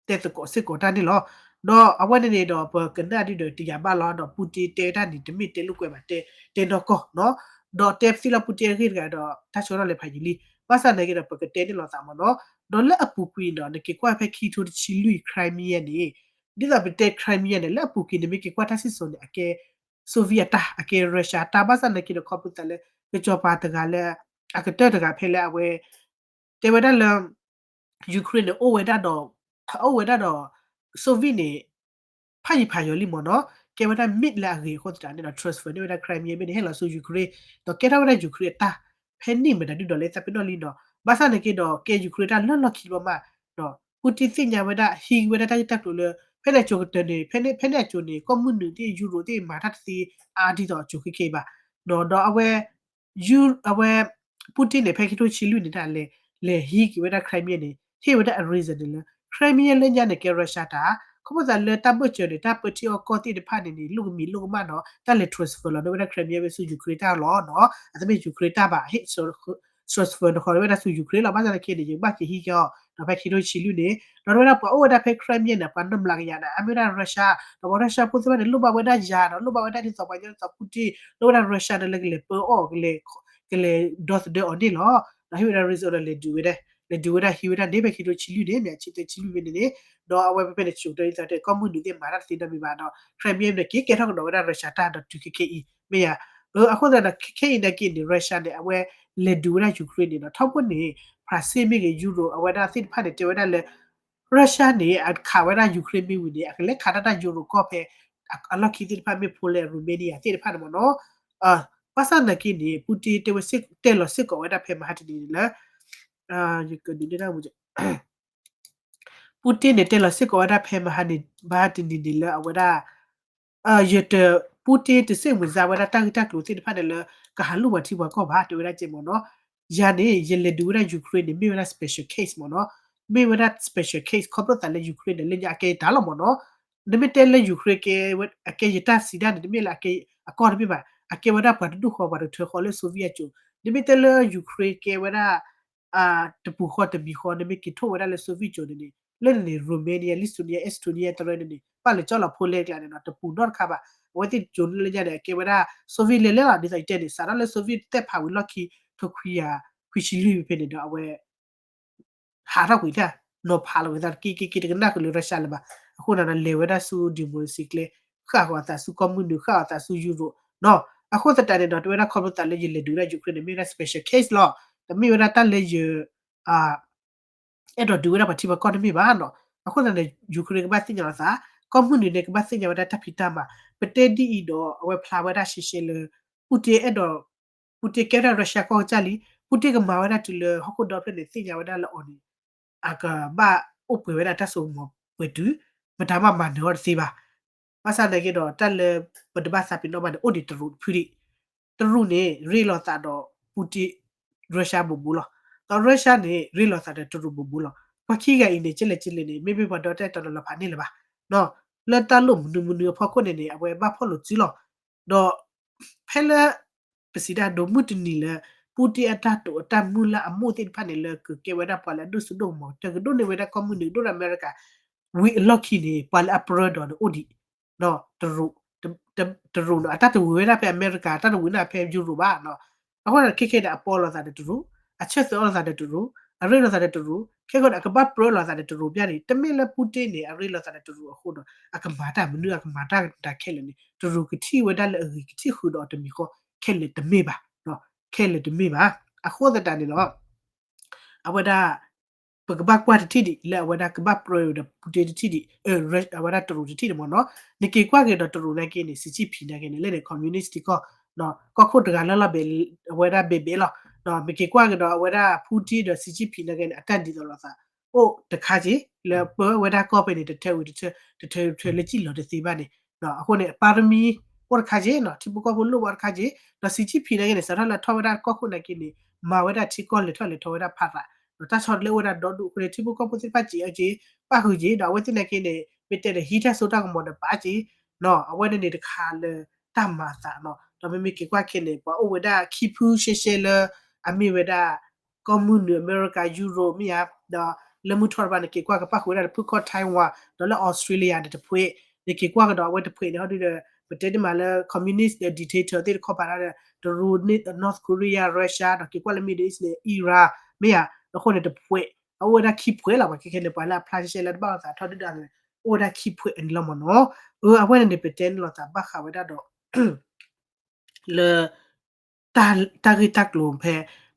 တဲသကိးစ့ၢ်ကီးတၢ်န့ၣ်လီၤ. ဒီးအဝဲန့ၣ်န့ၣ်ဒီး ပကနၣ်ဒ်ဒီးတယာ်ဘၣ်လီၤ ဒီး Putin တဲတၢ်န့ၣ် တမ့ၢ်တဲလိာ်ကွဲဘၣ် တဲ တဲနီၢ်ကီၢ်နီၤ ဒီးတဲသ့လီၤ Putin အဂ့ၢ်တဂၤဒီး တၢ်ဆၢထီၣ်လဲၤဖးယံာ်လံ. ဘၣ်ဆၣ်နာ်က့ဒီး ပကတဲန့ၣ်လီၤသးမ့ၢ်နီၤ ဒီးလၢအပူၤကွံာ်ဒီး နက့ၤကွၢ်ဖဲခံကထိတဆံလွံၢ် Crimea န့ၣ် ဒ်သိးပတဲ Crimea န့ၣ် လၢအပူၤကွံာ်န့ၣ် မ့ၢ်က့ၤကွၢ်တၢ်စံၣ်စိၤန့ၣ် အကဲ Soviet အတၢ် အကဲ Russia အတၢ် ဘၣ်ဆၣ်နာ်က့ဒီး ခီဖျိသးလၢ ကစီၤပၤတဂၤလၢ အကတၢၢ်တဂၤဖဲလၢအဝဲ တဲဝဲဒၣ်လၢ Ukraine န့ၣ် အိၣ်ဝဲဒၣ်ဒီး အိၣ်ဝဲဒၣ်ဒီး Soviet န့ၣ် ဖးယံၤဖးယီၤလံမ့ၢ်နီၤ ကဲဝဲဒၣ် မ့ၢ်လၢအဂ့ၤအဃိသတးန့ၣ်ဒီး transfer န့ၢ်ဝဲဒၣ် Crimea မ့ၢ်န့ၣ် ဟဲလီၤဆူ Ukraine ဒီးကဲထီၣ်ဝဲဒၣ် Ukraine အတၢ် ဖဲန့ၣ်မ့ၢ်တၢ်ဒုးဒီးလၢသးပ့ၤနီၣ်လံနီၤ ဘၣ်ဆၣ်နာ်က့ဒီး ကဲ Ukraine တၢ်လၢလီၢ်ခံဘျီမး ဒီး Putin သ့ၣ်ညါဝဲဒၣ် ဟံးဝဲဒၣ်တၢ်ဂ့ၢ်တၢ်ကျိၤလၢ ဖဲန့ၣ်အကၠိၤကတၢၢ်န့ၣ် ဖဲန့ၣ် ဖဲန့ၣ်အကၠိၤန့ၣ် ကီၢ်မုၢ်နုာ်သ့ၣ် Europe သ့ၣ် မၤတၢ်တသ့အါဒ်သိးအကၠိၤခဲခဲအံၤဘၣ် ဒီး ဒီးအဝဲ ယူ အဝဲ Putin န့ၣ် ဖဲခံထိဆံလွံၢ်န့ၣ် တၢ်လဲၤ လဲၤဟံးက့ၤဝဲဒၣ် Crimea န့ၣ် ဟ့ၣ်ဝဲဒၣ်အ reason န့ၣ်လၢ Crimea လၢညါန့ၣ် ကဲ Russia တၢ် ခီဖျိသးလၢတၢ်ဘၢၣ်စၢၤန့ၣ် တၢ်ပၢထံအီကီၢ်သ့ၣ်တဖၣ်န့ၣ်န့ၣ် လိၣ်ကမံၤလိၣ်ကမၣ်နီၤ တၢ်လဲၤ transfer လီၤန့ၢ်ဝဲဒၣ် Crimea ဝဲဆူ Ukraine တၢ်လီၤနီၤ အတမ့ၢ် Ukraine တၢ်ဘၣ် ဟ့ၣ် transfer န့ၣ်ဃီဝဲဒၣ်ဆူ Ukraine လီၤ ဘၣ်ဆၣ်သနာ်က့န့ၣ် ယကဘၣ်က့ၤဟံးက့ၤအီၤ ဒီးဖဲခံထိဆံလွံၢ်န့ၣ် ဒီးဝဲဒၣ်ပှၤအိၣ်ဝဲဒၣ်ဖဲ Crimea န့ၣ် ပှၤနီၢ်မျးကယၤန့ၣ် အမ့ၢ်ဝဲဒၣ် Russia ဒီးပှၤ Russia ဖိသ့ၣ်တဖၣ်န့ၣ် လိၣ်ဘၣ်ဝဲဒၣ်ယၤဒီး လိၣ်ဘၣ်ဝဲဒၣ်ဒ်သိးပှၤကညီဒ်သိး Putin လိၣ်ဝဲဒၣ် Russia န့ၣ်လၢကလဲၤပၢအီၤ ကလဲၤ ကလဲၤဒီသဒၢအီၤန့ၣ်လီၤ ဒီးဟ့ၣ်ဝဲဒၣ် reason ဒီးလဲၤဒုးဝဲဒၣ် လဲၤဒုးဝဲဒၣ်ဟံးဝဲဒၣ်န့ၣ် ဖဲခံထိဆံလွံၢ်န့ၣ် မ့ၢ်အဆံသၢဆံလွံၢ်ဖဲန့ၣ်န့ၣ် ဒီးအဝဲဖဲဖဲန့ၣ် ကၠိၤကတၢၢ်ဒ်သိးတဲ ကီၢ်မုၢ်နုာ်သ့ၣ်မၤတၢ်တသ့နီတမံၤဘၣ်ဒီး Crimea န့ၣ် က့ၤကဲထီၣ်ကဒီးဝဲဒၣ် Russia တၢ်ဒီးတုၤခဲခဲအံၤ မ့ၢ်ယၤ အဃိသတးဒီး ခဲခဲအံၤနာ်က့န့ၣ် Russia န့ၣ် အဝဲလဲၤဒုးဝဲဒၣ် Ukraine န့ၣ်ဒီး ထီဘိန့ၣ် ဖရၣ်စ့ၣ်မ့ၢ်ဂ့ၤ Euro အဝဲဒၣ်သ့ၣ်တဖၣ်န့ၣ် တဲဝဲဒၣ်လၢ Russia န့ၣ် အခးဝဲဒၣ် Ukraine မ့ၢ်ဝံၤန့ၣ် အကလဲၤခးတၢ်တၢ် Euro ကီၢ်ဖဲ အလီၢ်ခံသ့ၣ်တဖၣ်မ့ၢ် Poland Romania သ့ၣ်တဖၣ်န့ၣ်မ့ၢ်နီၤ ဘၣ်ဆၣ်သနာ်က့န့ၣ် Putin တဲဝဲစ့ၢ် တဲလီၤစ့ၢ်ကီးဝဲဒၣ်ဖဲမဟါတနံၤန့ၣ်လၢ ယကဒုးန့ၢ်တၢ်မူ Putin န့ၣ် တဲလီၤစ့ၢ်ကီးဝဲဒၣ်ဖဲမဟါတနံၤန့ၣ်လၢအဝဲဒၣ် ယတ Putin တစ့ၣ်မုၢ်စါဝဲဒၣ်တၢ်ဂ့ၢ်တၢ်ကျိၤသ့ၣ်တဖၣ်န့ၣ်လၢ ကဟးလူၢ်ပှၤထံပှၤကီၢ်ဘၣ် တဲဝဲဒၣ်ကဲမ့ၢ်နီၤ ယၤန့ၣ် ယလဲၤဒုးဝဲဒၣ် Ukraine န့ၣ် မ့ၢ်ဝဲဒၣ် special case မ့ၢ်နီၤ မ့ၢ်ဝဲဒၣ် special case ခီဖျိသးလၢ Ukraine န့ၣ် လၢညါအကဲယတၢ်လီၤမ့ၢ်နီၤ နမ့ၢ်တဲလၢ Ukraine ကဲ အကဲယတၢ်စံးဒၣ်န့ၣ် တမ့ၢ်လၢအကဲ အကီၢ်တမ့ၢ်ဘၣ် အကဲဝဲဒၣ်ပှၤတဒူၣ်ဃီပှၤတထၢဃီလၢ Soviet အစိၤ နမ့ၢ်တဲလၢ Ukraine ကဲဝဲဒၣ် တပူၤဃီတမံၤဃီ နမ့ၢ်က့ၤထိၣ်ဝဲဒၣ်လၢ Soviet အစိၤန့ၣ်န့ၣ် လၢန့ၣ်န့ၣ် Romania Lithuania Estonia တရၢန့ၣ်န့ၣ် ပာ်လၢကၠီလီၤဖိလဲကျါန့ၣ်နီၤ တပူၤနီတခါဘၣ် အဝဲသ့ၣ်ကၠိလၢညါန့ၣ် အကဲဝဲဒၣ် Soviet လဲၤလဲၤလီၤ ဒ်သိးယတဲန့ၣ် စးထီၣ်လၢ Soviet သဲၣ်ဖးဝံၤလီၢ်ခံ ထိခွံယၤ ခွံဆံလွံၢ်ဖဲန့ၣ်ဒီးအဝဲ ဟးထီၣ်ကွံာ်တၢ် နီၤဖးလီၤဝဲသး က့ၤက့ၤက့ၤတကနၣ်က့ၤလၢ Russia လၢၤဘၣ် အဃိန့ၣ်ဒီး လဲၤဝဲဒၣ်ဆူ democracy ကျဲ ဃၣ်ဃီၤအသးဆူကီၢ်မုၢ်နုာ် ဃၣ်ဃီၤအသးဆူ Europe နီၤ အဃိသတးန့ၣ်ဒီး တဝဲဒၣ်ခီဖျိသးလၢယလဲၤဒုးဝဲဒၣ် Ukraine န့ၣ် မ့ၢ်ဝဲဒၣ် special case လီၤ. တမ့ၢ်ဝဲဒၣ်တၢ်လၢယ အဲၣ်ဒိးဒုးဝဲဒၣ်ပှၤထံပှၤကီၢ်တမ့ၢ်ဘၣ်နီၤ. အဃိသတးန့ၣ် Ukraine ကဘၣ်သ့ၣ်ညါလီၤသး, ကီၢ်မုၢ်နုာ်န့ၣ် ကဘၣ်သ့ၣ်ညါဝဲဒၣ်တၢ်ဖံးတၢ်မၤ, ပတဲဒ်အံၤဒီး အဝဲဖျါဝဲဒၣ်ရှဲရှဲလၢ Putin အဲၣ်ဒိး Putin ကဲဝဲဒၣ် Russia ကီၢ်ကစၢ်လံ, Putin ကမၤဝဲဒၣ်တုၤလၢဟီၣ်ခိၣ်ဒီဖျၢၣ်န့ၣ် သ့ၣ်ညါဝဲဒၣ်လၢအီၤန့ၣ် အကဘၣ်အိၣ်ပှဲၤဝဲဒၣ်တၢ်စိကမီၤပှဲၤတုၤ မတၤမးမၤနၢၤအီၤတသ့ဘၣ်. ဘၣ်ဆၣ်သနာ်က့ဒီး တၢ်လၢပတဘၣ်သးပ့ၤနီၣ်ဘၣ်န့ၣ် အိၣ်ဒံးတရူးတဖုဒံး, တရူးန့ၣ် ရ့လိာ်သးဒီး Putin Russia ဘူးဘူးလီၤ. ဒီး Russia န့ၣ် ရ့လိာ်သးဒီးတရူးဘူးဘူးလီၤ. ပှၤခံဂၤအံၤန့ၣ် ကဲလဲၣ်ကဲလဲၣ်န့ၣ် မ့မ့ၢ်ပှၤဒီးတၢ်အဲၣ်တီလီၤလီၤဖးန့ၣ်လၢၤဘၣ်. လၢတၢ်လိၣ်မနုၤမနုၤအဖီခိၣ်န့ၣ်န့ၣ် အဝဲဘၣ်ဖီၣ်လိာ်စုလီၤ. ဒီး ဖဲလၢ ပစံးတၢ်ဒိးမုၢ်တနံၤလၢ Putin အတၢ်တိာ်အတၢ်မုၢ်လၢ်အမိၢ်သ့ၣ်တဖၣ်န့ၣ် လၢကကဲဝဲဒၣ်ပှၤလၢအဒိၣ်စိဒိၣ်ကမီၤ တၢ်ကဒိၣ်န့ၢ်ဝဲဒၣ်ကီၢ်မုၢ်နုာ် ကဒိၣ်န့ၢ်အမဲရကၤ ဝံၤအလီၢ်ခံန့ၣ် ပှၤလၢအပြၢဒီးန့ၣ်အိၣ်ဒံး တရူး, တရူးနီၤ အတၢ်တဝံၤဝဲဒၣ်ဖဲအမဲရကၤ တၢ်တဝံၤဝဲဒၣ်ဖဲယူရိးဘၣ်နီၤ. အဃိန့ၣ် ခဲခဲဒီးအပီလိာ်သးဒီးတရူး, အဆၢသၢအီလိာ်သးဒီးတရူး, အရ့လိာ်သးဒီးတရူး, ခဲခဲဒီးအကဘၣ်ပြၢလိာ်သးဒီးတရူးပျၢ်န့ၣ် တမ့ၢ်လၢ Putin န့ၣ် အရ့လိာ်သးဒီးတရူးအဃိဒီး အကမၤတၢ်မနုၤ အကမၤတၢ်တၢ်ခဲလၢာ်န့ၣ် တရူးကထံၣ်ဝဲဒၣ်လၢအဂ့ၤ ကထံၣ်ဃုာ်ဒီးအီၤတမံၤဃီ ခဲလၢာ်တမ့ၢ်ဘၣ်, ခဲလၢာ်တမ့ၢ်ဘၣ်. အဃိသတးန့ၣ်လီၤ အဝဲဒၣ် ပကဘၣ်ကွၢ်တထံၣ်ဒံး လၢအဝဲဒၣ်ကဘၣ်ပြၢဒီး Putin တထံၣ်ဒံး, အဝဲဒၣ်တရူးတထံၣ်ဒံးမ့ၢ်နီၤ. နက့ၤကွၢ်က့ၤဒီးတရူးနာ်က့န့ၣ် Xi Jinping နာ်က့န့ၣ် လၢန့ၣ် communist ထံကီၢ်, ကီၢ်ခိၣ်တဂၤလၢ်လၢ် အဝဲဒၣ်ဘဲဘဲလီၤ. နက့ၤကွၢ်က့ၤဒီးအဝဲဒၣ် Putin ဒီး Xi Jinping နာ်က့န့ၣ် အတၢ်ဒ်သိးလိာ်သး အိၣ်တခါက့ၤ လၢပၢဝဲဒၣ်ကီၢ်ဖဲန့ၣ် တထၢဝံၤတထၢ တထၢဝံၤတထၢ လၢကံၣ်လီၤတသ့ဘၣ်န့ၣ် အဃိန့ၣ် အပါရမီ အိၣ်တခါက့ၤနီၤ ထံဖိကီၢ်ဖိလိၣ်ဘၣ်တခါက့ၤ, ဒီး Xi Jinping နာ်က့န့ၣ် စးထီၣ်လၢထီၣ်ဝဲဒၣ်ကီၢ်ခိၣ်နာ်က့န့ၣ် မၤဝဲဒၣ်ထံကီၢ်လဲၤထီၣ်လဲၤထီဝဲဒၣ်ဖးသး, ဒီးတၢ်ဆီတလဲအိၣ်ဝဲဒၣ်ဒီဒူၣ်အဃိန့ၣ် ထံဖိကီၢ်ဖိသ့ၣ်တဖၣ်စံးအီၤက့ၤ ပၣ်ဃုာ်က့ၤ ဒီးအဝဲသ့ၣ်နာ်က့န့ၣ် မ့ၢ်တဲဒီးဟံးတၢ်စိတၢ်ကမီၤဒီးပာ်က့ၤ အဝဲန့ၣ်န့ၣ်တခါလၢတၢ်မၤအသးနီၤ. ဒီးမ့မ့ၢ်က့ၤကွၢ်ခဲန့ၣ် ပှၤအိၣ်ဝဲဒၣ်ခံဖုရှဲရှဲလၢ အမ့ၢ်ဝဲဒၣ် ကီၢ်မုၢ်နုာ်အမဲရကၤ ယူရိးမ့ၢ်ဧါ, ဒီးလၢမုၢ်ထီၣ်တဖၣ်န့ၣ် က့ၤကွၢ်ကပၣ်ဃုာ်ဝဲဒၣ်တဖုခီၣ် Taiwan ဒီးလၢ Australia န့ၣ်တဖှဲး, နက့ၤကွၢ်ကဒီးအဝဲတဖှဲးန့ၣ် ဟီဒုဒီး ပတဲဒ်မးလၢ communist ဒီး dictator သ့ၣ်တခီပၤဒၣ်ဒီး တရူး North Korea, Russia ဒီးက့ၤကွၢ်လၢ Middle East န့ၣ် Iran မ့ၢ်ဧါ, အဃိန့ၣ်တဖှဲး အအိၣ်ဝဲဒၣ်ခံဖှဲးလီၤ. ပှၤခဲခဲန့ၣ် ပှၤလၢအဖျါရှဲရှဲလၢတဘၣ်လိာ်သးထီဒုၣ်ဒါန့ၣ် အိၣ်ဝဲဒၣ်ခံဖှဲးအန့ၣ်လီၤမ့ၢ်နီၤ. အဝဲန့ၣ်န့ၣ် ပတဲန့ၣ်လိာ်သးဘၣ်ဃးဝဲဒၣ်ဒီး လၢ တၢ်ဂ့ၢ်တၢ်ကျိၤဖဲ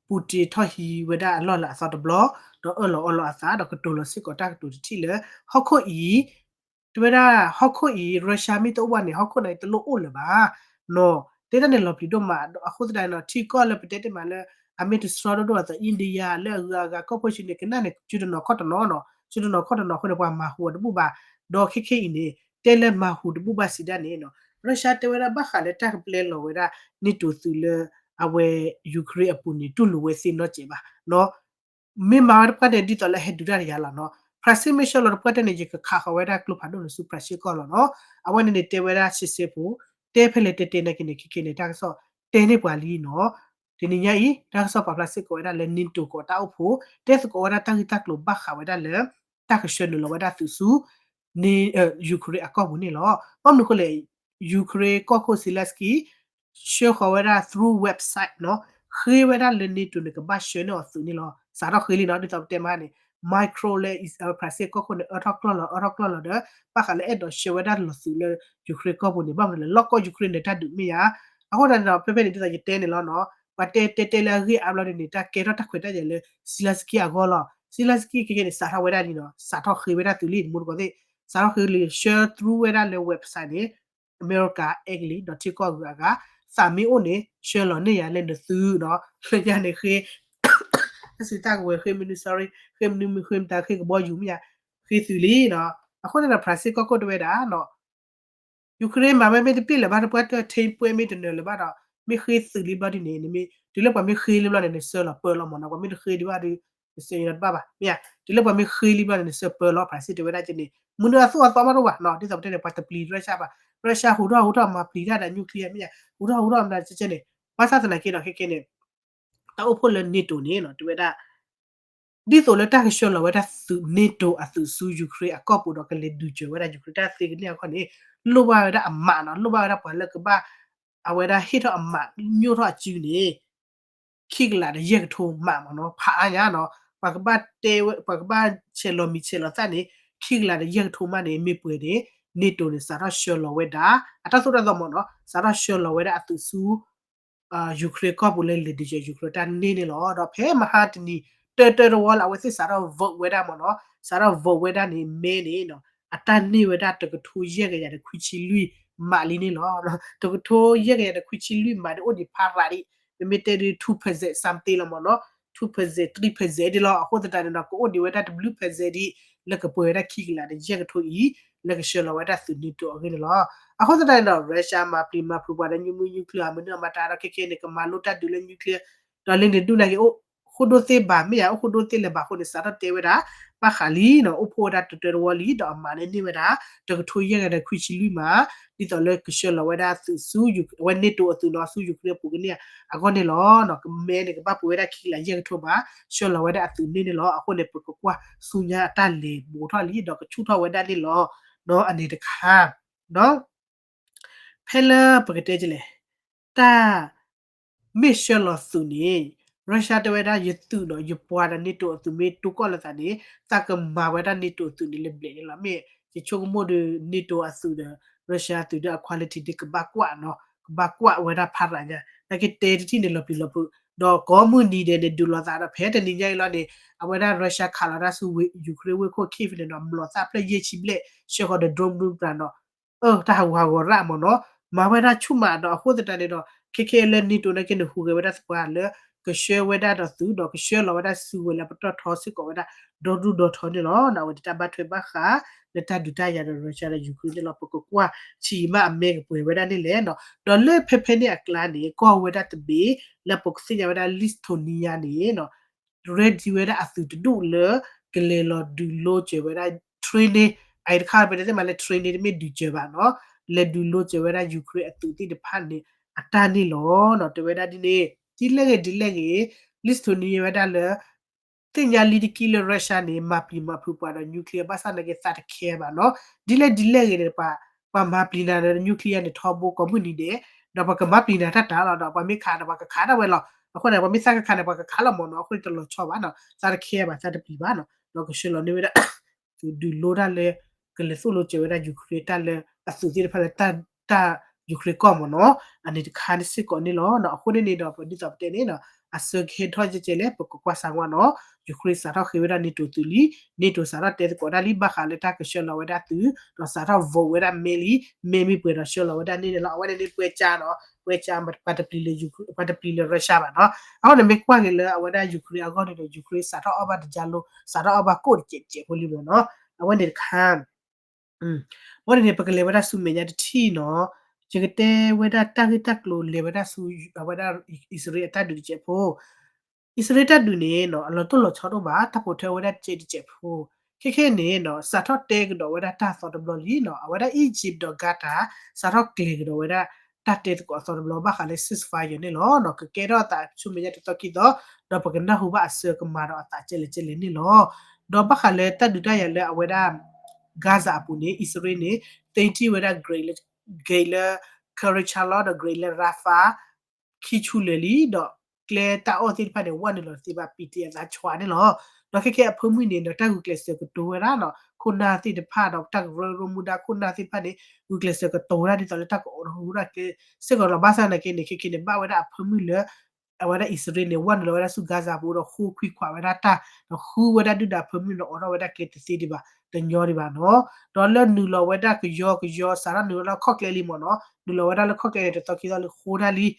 Putin ထီၣ်ဟံးဝဲဒၣ်အလီၢ်လၤအသီတဘျီ, ဒီးအၢၣ်လီၤအီလီၤအသး ဒီးကတိၤလီၤစ့ၢ်ကီးတၢ်ကတိၤတထံၣ်လၢ ဟီၣ်ခိၣ်အံၤ တဲဝဲဒၣ် ဟီၣ်ခိၣ်အံၤ Russia မ့ၢ်တအိၣ်ဘၣ်န့ၣ် ဟီၣ်ခိၣ်န့ၣ်တလိၣ်အိၣ်လၢၤဘၣ်နီၤ. တဲတၢ်န့ၣ်လီၤပျံၤဒိၣ်မး အဃိသတးန့ၣ်ဒီး ထံကီၢ်လၢပတဲတ့ၢ်မးလၢ အမ့ၢ်တဆှီဒိၣ်ဒိၣ်အသး India လၢအဂုၤအဂၤကီၢ်ဖိဆံးန့ၣ် ကနၣ်န့ၣ် စုတနီၤခီၣ်တနီၤနီၤ, စုတနီၤခီၣ်တနီၤအဃိန့ၣ် ပှၤမၤဟူးအီၤတဘူၣ်ဘၣ်. ဒီးခဲခဲအံၤန့ၣ် တဲလၢမၤဟူးတဘူၣ်ဘၣ်စံးဒၣ်န့ၣ်နီၤ Russia တဲဝဲဒၣ်ဘၣ်ဃးလၢတၢ်ကပျဲလီၤဝဲဒၣ် NATO သုးလၢ အဝဲ Ukraine အပူၤန့ၣ် တူၢ်လိာ်ဝဲသ့နီတစဲးဘၣ်နီၤ. မ့ၢ်မၤဝဲတပှၢ်န့ၣ် ဒ်သိးလၢအဟဲဒုးတၢ်တယၤလီၤနီၤ. ဖရၣ်စ့ၣ်မ့ၢ်ဆှၢလီၤတပှၢ်တၢၢ်န့ၣ် ယကခးဃီၤဝဲဒၣ်ကျိဖးဒိၣ်န့ၣ်ဆူဖရၣ်စ့ၣ်ကီၢ်လီၤနီၤ. အဝဲန့ၣ်န့ၣ် တဲဝဲဒၣ်ရှဲရှဲဖိ, တဲဖဲလဲၣ်တဲတဲနာ်က့န့ၣ် ခဲခဲန့ၣ် တၢ်ကစီၣ်တဲန့ၢ်ပှၤလံနီၤ. တနံၤညါအံၤ တၢ်ကစီၣ်ပာ်ဖျါစ့ၢ်ကီးဝဲဒၣ်လၢ NATO ကီးတၢ်အိၣ်ဖှိၣ် တဲသကိးဝဲဒၣ်တၢ်ဂ့ၢ်တၢ်ကျိၤဘၣ်ဃးဝဲဒၣ်လၢ တၢ်ကဆှၢနုာ်လီၤဝဲဒၣ်သုးဆူ Ukraine အကီၢ်ပူၤန့ၣ်လီၤ. ဘၣ်မနုၤအဃိလဲၣ် Ukraine ကီၢ်ခိၣ် Zelenskyy ဆှၢဃီၤဝဲဒၣ် through website နီၤ, ဃ့ဝဲဒၣ်လၢ NATO န့ၣ် ကဘၣ်ဆှၢန့ၢ်အီၤသုးန့ၣ်လီၤ. စးထီၣ်ဃ့လံနီၤ, ဒ်သိးပတဲမးန့ၣ် Macron လၢ ဖရၣ်စ့ၣ်ကီၢ်ခိၣ်န့ၣ် အၢထီၣ်ကျီၢ်လီၤ အၢထီၣ်ကျီၢ်လီၤဒီး ဘၣ်ဃးလၢအဲၣ်ဒိးဆှၢဝဲဒၣ်လီၤသုးလၢ Ukraine ကီၢ်ပူၤန့ၣ် ဘၣ်မနုၤလဲၣ် လီၢ်ကီၢ် Ukraine န့ၣ် တၢ်ဒုးမ့ၢ်ယါ. အဃိသတးန့ၣ်ဒီး ဖဲဖဲန့ၣ် ဒ်သိးယတဲန့ၣ်လီၤနီၤ, ပှၤတဲတဲတဲလၢအဂ့ၢ်အါဘျီဒ်န့ၣ် တၢ်ကဲထီၣ်တၢ်ခွဲးတၢ်ယာ်လၢ Zelenskyy အဂီၢ်လီၤ. Zelenskyy ခဲခဲန့ၣ် စးထီၣ်ဝဲဒၣ်လံနီၤ, စးထီၣ်ဃ့ဝဲဒၣ်သုးလံ တမူတကိးသ့ၣ်, စးထီၣ်ဃ့လံ ဆှၢ through ဝဲဒၣ်လၢ website န့ၣ် အမဲရကၤ အဲကလံး ဒီးထံကီၢ်ဂုၤအဂၤ သးမ့ၢ်အိၣ်န့ၣ် ဆှၢလီၤန့ၢ်ယၤလၢနသုးနီၤ, လၢယၤန့ၣ်ဃ့ တၢ်စုတၢ်ကဝဲၤ ဃ့မနုၤ sorry ဃ့မနုၤမ့ၢ်ဃ့မတၤ ဃ့ကဘီယူၤမ့ၢ်ယါ, ဃ့သုးလံနီၤ. အဃိန့ၣ်ဒီး ဖရၣ်စ့ၣ်ကီၢ်ခိၣ်တဲဝဲဒၣ်နီၤ Ukraine မၤဝဲမ့ၢ်တပျဲလၢၤဘၣ် တပှၢ်တၢၢ် ထံပှဲၤမ့ၢ်တနၢၤလၢၤဘၣ်ဒီး မ့ၢ်ဃ့သုးလံဘျီဒ်န့ၣ် နမ့ၢ် တုၤလၢပှၤမ့ၢ်ဃ့လံဘျီန့ၣ် နဆှၢလီၤပၢလီၤမ့ၢ်နီၤ, ပှၤမ့ၢ်တဃ့ဒံးဘၣ်ဒီး နဆှၢအံၤဒီးတဘၣ်ဘၣ် မ့ၢ်ဧါ, တုၤလၢပှၤမ့ၢ်ဃ့လံဘျီန့ၣ် နဆှၢပၢလီၤ ဖရၣ်စ့ၣ်တဲဝဲဒၣ်က့န့ၣ် မနုၤအသိၣ်အသီမးတအိၣ်ဘၣ်နီၤ, ဒ်သိးပတဲန့ၣ် ပှၤတပျံၤ Russia ဘၣ်, Russia ဟူးထီၣ်ဟူးထီၣ်မၤပျံၤတၢ်ဒီး nuclear မ့ၢ်ဧါ, ဟူးထီၣ်ဟူးထီၣ်မၤကဲကဲန့ၣ်, ဘၣ်ဆၣ်သနာ်က့ဒီး ခဲခဲန့ၣ် တၢ်အိၣ်ဖှိၣ်လၢ NATO န့ၣ်နီၤ တဲဝဲဒၣ် ဒ်သိးလၢတၢ်ကဆှၢလီၤဝဲဒၣ်သုး NATO အသုးဆူ Ukraine အကီၢ်ပူၤဒီး ကလဲၤဒုးစၢၤဝဲဒၣ် Ukraine တၢ်သ့ကန့ၢ်အဂီၢ်န့ၣ် လိၣ်ဘၣ်ဝဲဒၣ်အမးနီၤ, လိၣ်ဘၣ်ဝဲဒၣ်ပှၤလၢကဘၣ် အဝဲဒၣ်ဟ့ၣ်ထီၣ်အမး ညိၣ်ထီၣ်အစုန့ၣ် ခံကလးဒီးယဲၢ်ကထိမးမ့ၢ်နီၤ, ဖးအါညါနီၤ, ပှၤကဘၣ်တဲဝဲ ပှၤကဘၣ်ဆဲးလီၤမံၤဆဲးလီၤသၣ်န့ၣ် ခံကလးဒီးယဲၢ်ကထိမးန့ၣ် မ့ၢ်ပှဲၤန့ၣ် NATO န့ၣ် စးထီၣ်ဆှၢလီၤဝဲဒၣ် အတၢ်သိၣ်တၢ်သီမ့ၢ်နီၤ စးထီၣ်ဆှၢလီၤဝဲဒၣ်အသုးဆူ Ukraine ကီၢ်ပူၤလၢလဲၤဒုးယဲၤ Ukraine တၢ်န့ၢ်န့ၣ်လီၤ. ဒီးဖဲမဟါတနံၤ တၢတၢတဝီလၢအဝဲသ့ၣ်စးထီၣ် vote ဝဲဒၣ်မ့ၢ်နီၤ စးထီၣ် vote ဝဲဒၣ်န့ၣ် မဲန့ၣ် အတၢ်န့ၢ်ဝဲဒၣ်တကထိယဲၢ်ကယၤဒီးခွံဆံလွံၢ်မးလံန့ၣ်လီၤ. တကထိယဲၢ်ကယၤဒီးခွံဆံလွံၢ်မးဒ်အိၣ်ဒံးဖးရးဒံး ပမ့ၢ်တဲဒ် two percent something လီၤမ့ၢ်နီၤ two percent three percent ဒ်လီၤ. အဃိသတးန့ၣ်ဒီး ကအိၣ်ဒံးဝဲဒၣ်တဘျုး percent ဒ် လၢကပှဲၤဝဲဒၣ်ခံကလးဒီးယဲၢ်ကထိအံၤ လၢကဆှၢလီၤဝဲဒၣ်သုး NATO အဂ့ၢ်န့ၣ်လီၤ. အဃိသတးန့ၣ်ဒီး Russia မၤပျံၤမၤဖုးပှၤဒီး ညူမုၢ် nuclear မနုၤအမၤတၢ်ဒီး ခဲခဲန့ၣ် ကမၤလိတၢ်ဒုးလၢ nuclear ဒီးလၢန့ၣ်ဒုးနာ်က့ အိၣ်ဃိၣ်ဒိၣ်သ့ၣ်ဘၣ် မ့ၢ်ယၤ အိၣ်ဃိၣ်ဒိၣ်သ့ၣ်လဲၤဘၣ်အဃိန့ၣ် စးထီၣ်တဲဝဲဒၣ် ဘၣ်ဃးလံနီၤ အိၣ်ဖှိၣ်ဝဲဒၣ်တၢတၢတဝီလံ ဒီးအမၤန့ၢ်န့ၢ်ဝဲဒၣ် တကထိယဲၢ်ကယၤဒီးခွံဆံလွံၢ်မး ဒ်သိးလၢကဆှၢလီၤဝဲဒၣ်သုးဆူ အဝဲ NATO အသုးနီၤ ဆူ Ukraine အပူၤကန့ၢ်အဂီၢ်န့ၣ်လီၤ. ကမဲန့ၣ် ကဘၣ်ပှဲၤဝဲဒၣ်ခံကလးယဲၢ်ကထိမး ဆှၢလီၤဝဲဒၣ်အသုးန့ၢ်န့ၣ်လီၤ. အဃိန့ၣ် ပကကွၢ်ဆူညါအတၢ်လဲၤဘူးထီၣ်လံ ဒီးကဆူၣ်ထီၣ်ဝဲဒၣ်န့ၣ်လီၤ. အန့ၣ်တခါ ဒီး ဖဲလၢပကတဲကလဲၣ် တၢ် မ့ၢ်ဆှၢလီၤသုးန့ၣ် Russia တဲဝဲဒၣ် ယသုးဒီးယပှၤဒီး NATO အသုးမ့ၢ်တိကီၢ်လိာ်သးန့ၣ် သးကမၤဝဲဒၣ် NATO အသုးန့ၣ်လၢဘျဲၣ်န့ၣ်လီၤ. မ့ၢ်ယဆိကမိၣ်ဒီး NATO အသုးဒီး Russia အသုးဒီးအ quality ဒ်ကဘၣ်ကွၢ်နီၤ ကဘၣ်ကွၢ်ဝဲဒၣ်ဖးရးညါ နာ်က့တဲတထံၣ်န့ၣ်လီၤပျံၤလီၤဖုး ဒီးကိးမုၢ်နံၤဒဲးန့ၣ် ဒုးလိာ်သးဒီးဖဲတနံၤညါအံၤလီၤန့ၣ် အဝဲဒၣ် Russia ခးလီၤတၢ်ဆူ Ukraine ဝ့ၢ်ခိၣ် Kyiv န့ၣ်ဒီး မျိာ်သၣ်ဖျၢၣ်ယဲၢ်ဆံဘျဲၣ် ဆှၢဃီၤဒီး drone မုၢ်ပြးဒီး အၢ တၢ်ဟးဂူာ်ဟးဂီၤရၣ်မ့ၢ်နီၤ မၤဝဲဒၣ်ဆူၣ်မးဒီးအဃိသတးန့ၣ်ဒီး ခဲခဲလၢ NATO နာ်က့န့ၣ် ဟူးဂဲၤဝဲဒၣ်သပှၢ်လၢ ကဆှၢဝဲဒၣ်ဒီးသုးဒီး ကဆှၢလီၤဝဲဒၣ်စုဝဲၤလၢပတီၢ်ထီစ့ၢ်ကီးဝဲဒၣ် ဒီဒူၣ်ဒီထီန့ၣ်လီၤ. အဝဲတၢ်ဘၣ်ထွဲဘၣ်ဃး လၢတၢ်ဒုးတၢ်ယၤဒီး Russia ဒီး Ukraine န့ၣ်လီၤ. ပကကွၢ်ဆံးအံၤမးအမဲကပှဲၤဝဲဒၣ်န့ၣ်လဲၣ်နီၤ ဒီးလၢဖဲဖဲန့ၣ်အကျါန့ၣ် ကီၢ်ဝဲဒၣ်တဘ့ၣ် လၢပကသ့ၣ်ညါဝဲဒၣ် Lithuania န့ၣ်နီၤ ready ဝဲဒၣ်အသုးတဒူၣ်လၢ ကလဲၤလီၤဒုးလိစၢၤဝဲဒၣ် training အအံၤတခါ ပတဲသ့မးလၢ training တမ့ၢ်ဒုးစၢၤဘၣ်နီၤ လဲၤဒုးလိစၢၤဝဲဒၣ် Ukraine အသုးသ့ၣ်တဖၣ်န့ၣ် အတၢ်န့ၣ်လီၤနီၤ တဲဝဲဒၣ်ဒ်န့ၣ် ဒ်လဲၣ်ဂ့ၤဒ်လဲၣ်ဂ့ၤ Lithuania ဝဲဒၣ်လၢ သ့ၣ်ညါလံတက့ၢ်လၢ Russia န့ၣ် မၤပျံၤမၤဖုးပှၤဒီး nuclear ဘၣ်ဆၣ်နာ်က့သးတခဲဘၣ်နီၤ ဒ်လဲၣ်ဒ်လဲၣ်ဂ့ၤန့ၣ် ပှၤမၤပျံၤနၤဒီး nuclear န့ၣ်ထီဘိကိးမုၢ်နံၤဒဲး ဒီးပှၤကမၤပျံၤနၤတၢ်တၢ်လီၤဒီး ပှၤမ့ၢ်ခးဒီးပှၤကခးဒၣ်ဝဲလီၤ. အဃိန့ၣ် ပှၤမ့ၢ်သးကခးန့ၣ် ပှၤကခးလီၤမ့ၢ်နီၤ အဃိန့ၣ်တလီၤဆီဘၣ်နီၤ သးတခဲဘၣ် သးတပျံၤဘၣ်နီၤ ဒီးကဆှၢလီၤန့ၢ်ဝဲဒၣ် သုးဒုးလိတၢ်လၢ ကလဲၤသိၣ်လိစၢၤဝဲဒၣ် Ukraine တၢ်လၢအသုးသ့ၣ်တဖၣ်လၢ တၢ် Ukraine ကီၢ်မ့ၢ်နီၤ အန့ၣ်တခါန့ၣ်စ့ၢ်ကီးန့ၣ်လီၤ. အဃိန့ၣ်န့ၣ်ဒီး ပဒ်သိးပတဲန့ၣ်နီၤ အဆၢကဟဲထီၣ်ကဲကဲလဲၣ် ပကကွၢ်စးဝါနီၤ Ukraine စးထီၣ်ဃ့ဝဲဒၣ် NATO သုးလံ NATO စးထီၣ်တဲသကိးတၢ်လံ ဘၣ်ဃးလၢတၢ်ကဆှၢလီၤဝဲဒၣ်သုး ဒီးစးထီၣ် vote ဝဲဒၣ်မဲလံ မဲမ့ၢ်ပှဲၤဒီးဆှၢလီၤဝဲဒၣ်န့ၣ်န့ၣ်လီၤ. အဝဲန့ၣ်န့ၣ်ပှဲၤကၠါနီၤ ပှဲၤကၠါ ပှၤတပျံၤလၢ Ukraine ပှၤတပျံၤလၢ Russia ဘၣ်နီၤ. အဃိန့ၣ်မ့ၢ်ကွၢ်က့ၤလၢအဝဲဒၣ် Ukraine အဂီၢ်န့ၣ်ဒီး Ukraine စးထီၣ်အီၣ်ဘၣ်တကၢလိ စးထီၣ်အီၣ်ဘၣ်ကိၣ်တစဲးတစဲးဖိလံမ့ၢ်နီၤ အဝဲန့ၣ်တခါ အဝဲန့ၣ်န့ၣ် ပကလဲၤဝဲဒၣ်ဆူမဲာ်ညါတထံၣ်နီၤ ယကတဲဝဲဒၣ်တၢ်ဂ့ၢ်တၢ်ကျိၤလဲၤဝဲဒၣ်ဆူ အဝဲဒၣ်အံၣ်စရ့လးအတၢ်ဒုးတစဲးဖိ အံၣ်စရ့လးတၢ်ဒုးန့ၣ်နီၤ အလီၤတိၢ်လီၤဆီဒိၣ်ဘၣ် တၢ်ပိာ်ထွဲဝဲဒၣ်တစဲးတစဲးဖိ ခဲခဲန့ၣ်နီၤ စးထီၣ်တဲကဒီးဝဲဒၣ်တၢ်အသီတဘျီလံနီၤ အဝဲဒၣ် Egypt ဒီး Qatar စးထီၣ်ကျဲၤကဒီးဝဲဒၣ် တၢ်တဲသကိးအသီတဘျီ ဘၣ်ဃးလၢ ceasefire န့ၣ်လီၤ. ကကဲထီၣ်အသးဆူမဲာ်ညါတသီခံသီ ဒီးပကနၢ်ဟူဘၣ်အဆၢကမၤဒီးအသးကဲလဲၣ်ကဲလဲၣ်န့ၣ်လီၤ. ဒီးဘၣ်ဃးလၢတၢ်ဒုးတၢ်ယၤလၢအဝဲဒၣ် Gaza အပူၤန့ၣ် အံၣ်စရ့လးန့ၣ် သိမ်းထီၣ်ဝဲဒၣ် gate လၢ gate လၢ Khan Younis လီၤ ဒီး gate လၢ Rafah ခံဆူၣ်လၢာ်လံ ဒီးကျဲတၢ်အီၣ်သ့ၣ်တဖၣ်န့ၣ် ဝဲနုာ်လီၤတသ့ဘၣ် ပံတံအသးဆှးန့ၣ်လီၤ. ဒီးခဲခဲအဖၢမုၢ်န့ၣ်ဒီး တၢ်ဂုာ်ကျဲးစၢးကတိၤဝဲဒၣ်နီၤ ခိၣ်နၢ်သ့ၣ်တဖၣ်ဒီးတၢ်ကရၢကရိမူဒါခိၣ်နၢ်သ့ၣ်တဖၣ်န့ၣ် ဂုာ်ကျဲးစၢးကတိၤဝဲဒၣ်ဒ်သိးလၢတၢ်ကအိးထီၣ်ဟူးထီၣ်ကျဲ စ့ၢ်ကီးလီၤ. ဘၣ်ဆၣ်နာ်က့န့ၣ် ခဲခဲန့ၣ် ဘၣ်ဝဲဒၣ်အဖၢမုၢ်လၢ အဝဲဒၣ်အံၣ်စရ့လးန့ၣ် ဝဲနုာ်လီၤဝဲဒၣ်ဆူ Gaza ပူၤဒီးဃိခွံခွးဝဲဒၣ်တၢ် ဒီးဃုဝဲဒၣ်ဒုၣ်ဒါဖၢမုၢ်ဒီးအိးထီၣ်ဝဲဒၣ်ကျဲတသ့ဒံးဘၣ် တညီဒံးဘၣ်နီၤ. ဒီးလၢနုာ်လီၤဝဲဒၣ်ကယီကယီ စးထီၣ်နုာ်လီၤလၢခီၣ်ကျဲလံမ့ၢ်နီၤ နုာ်လီၤဝဲဒၣ်လၢခီၣ်ကျဲန့ၣ် တသီခံသီလၢဃိတၢ်လံ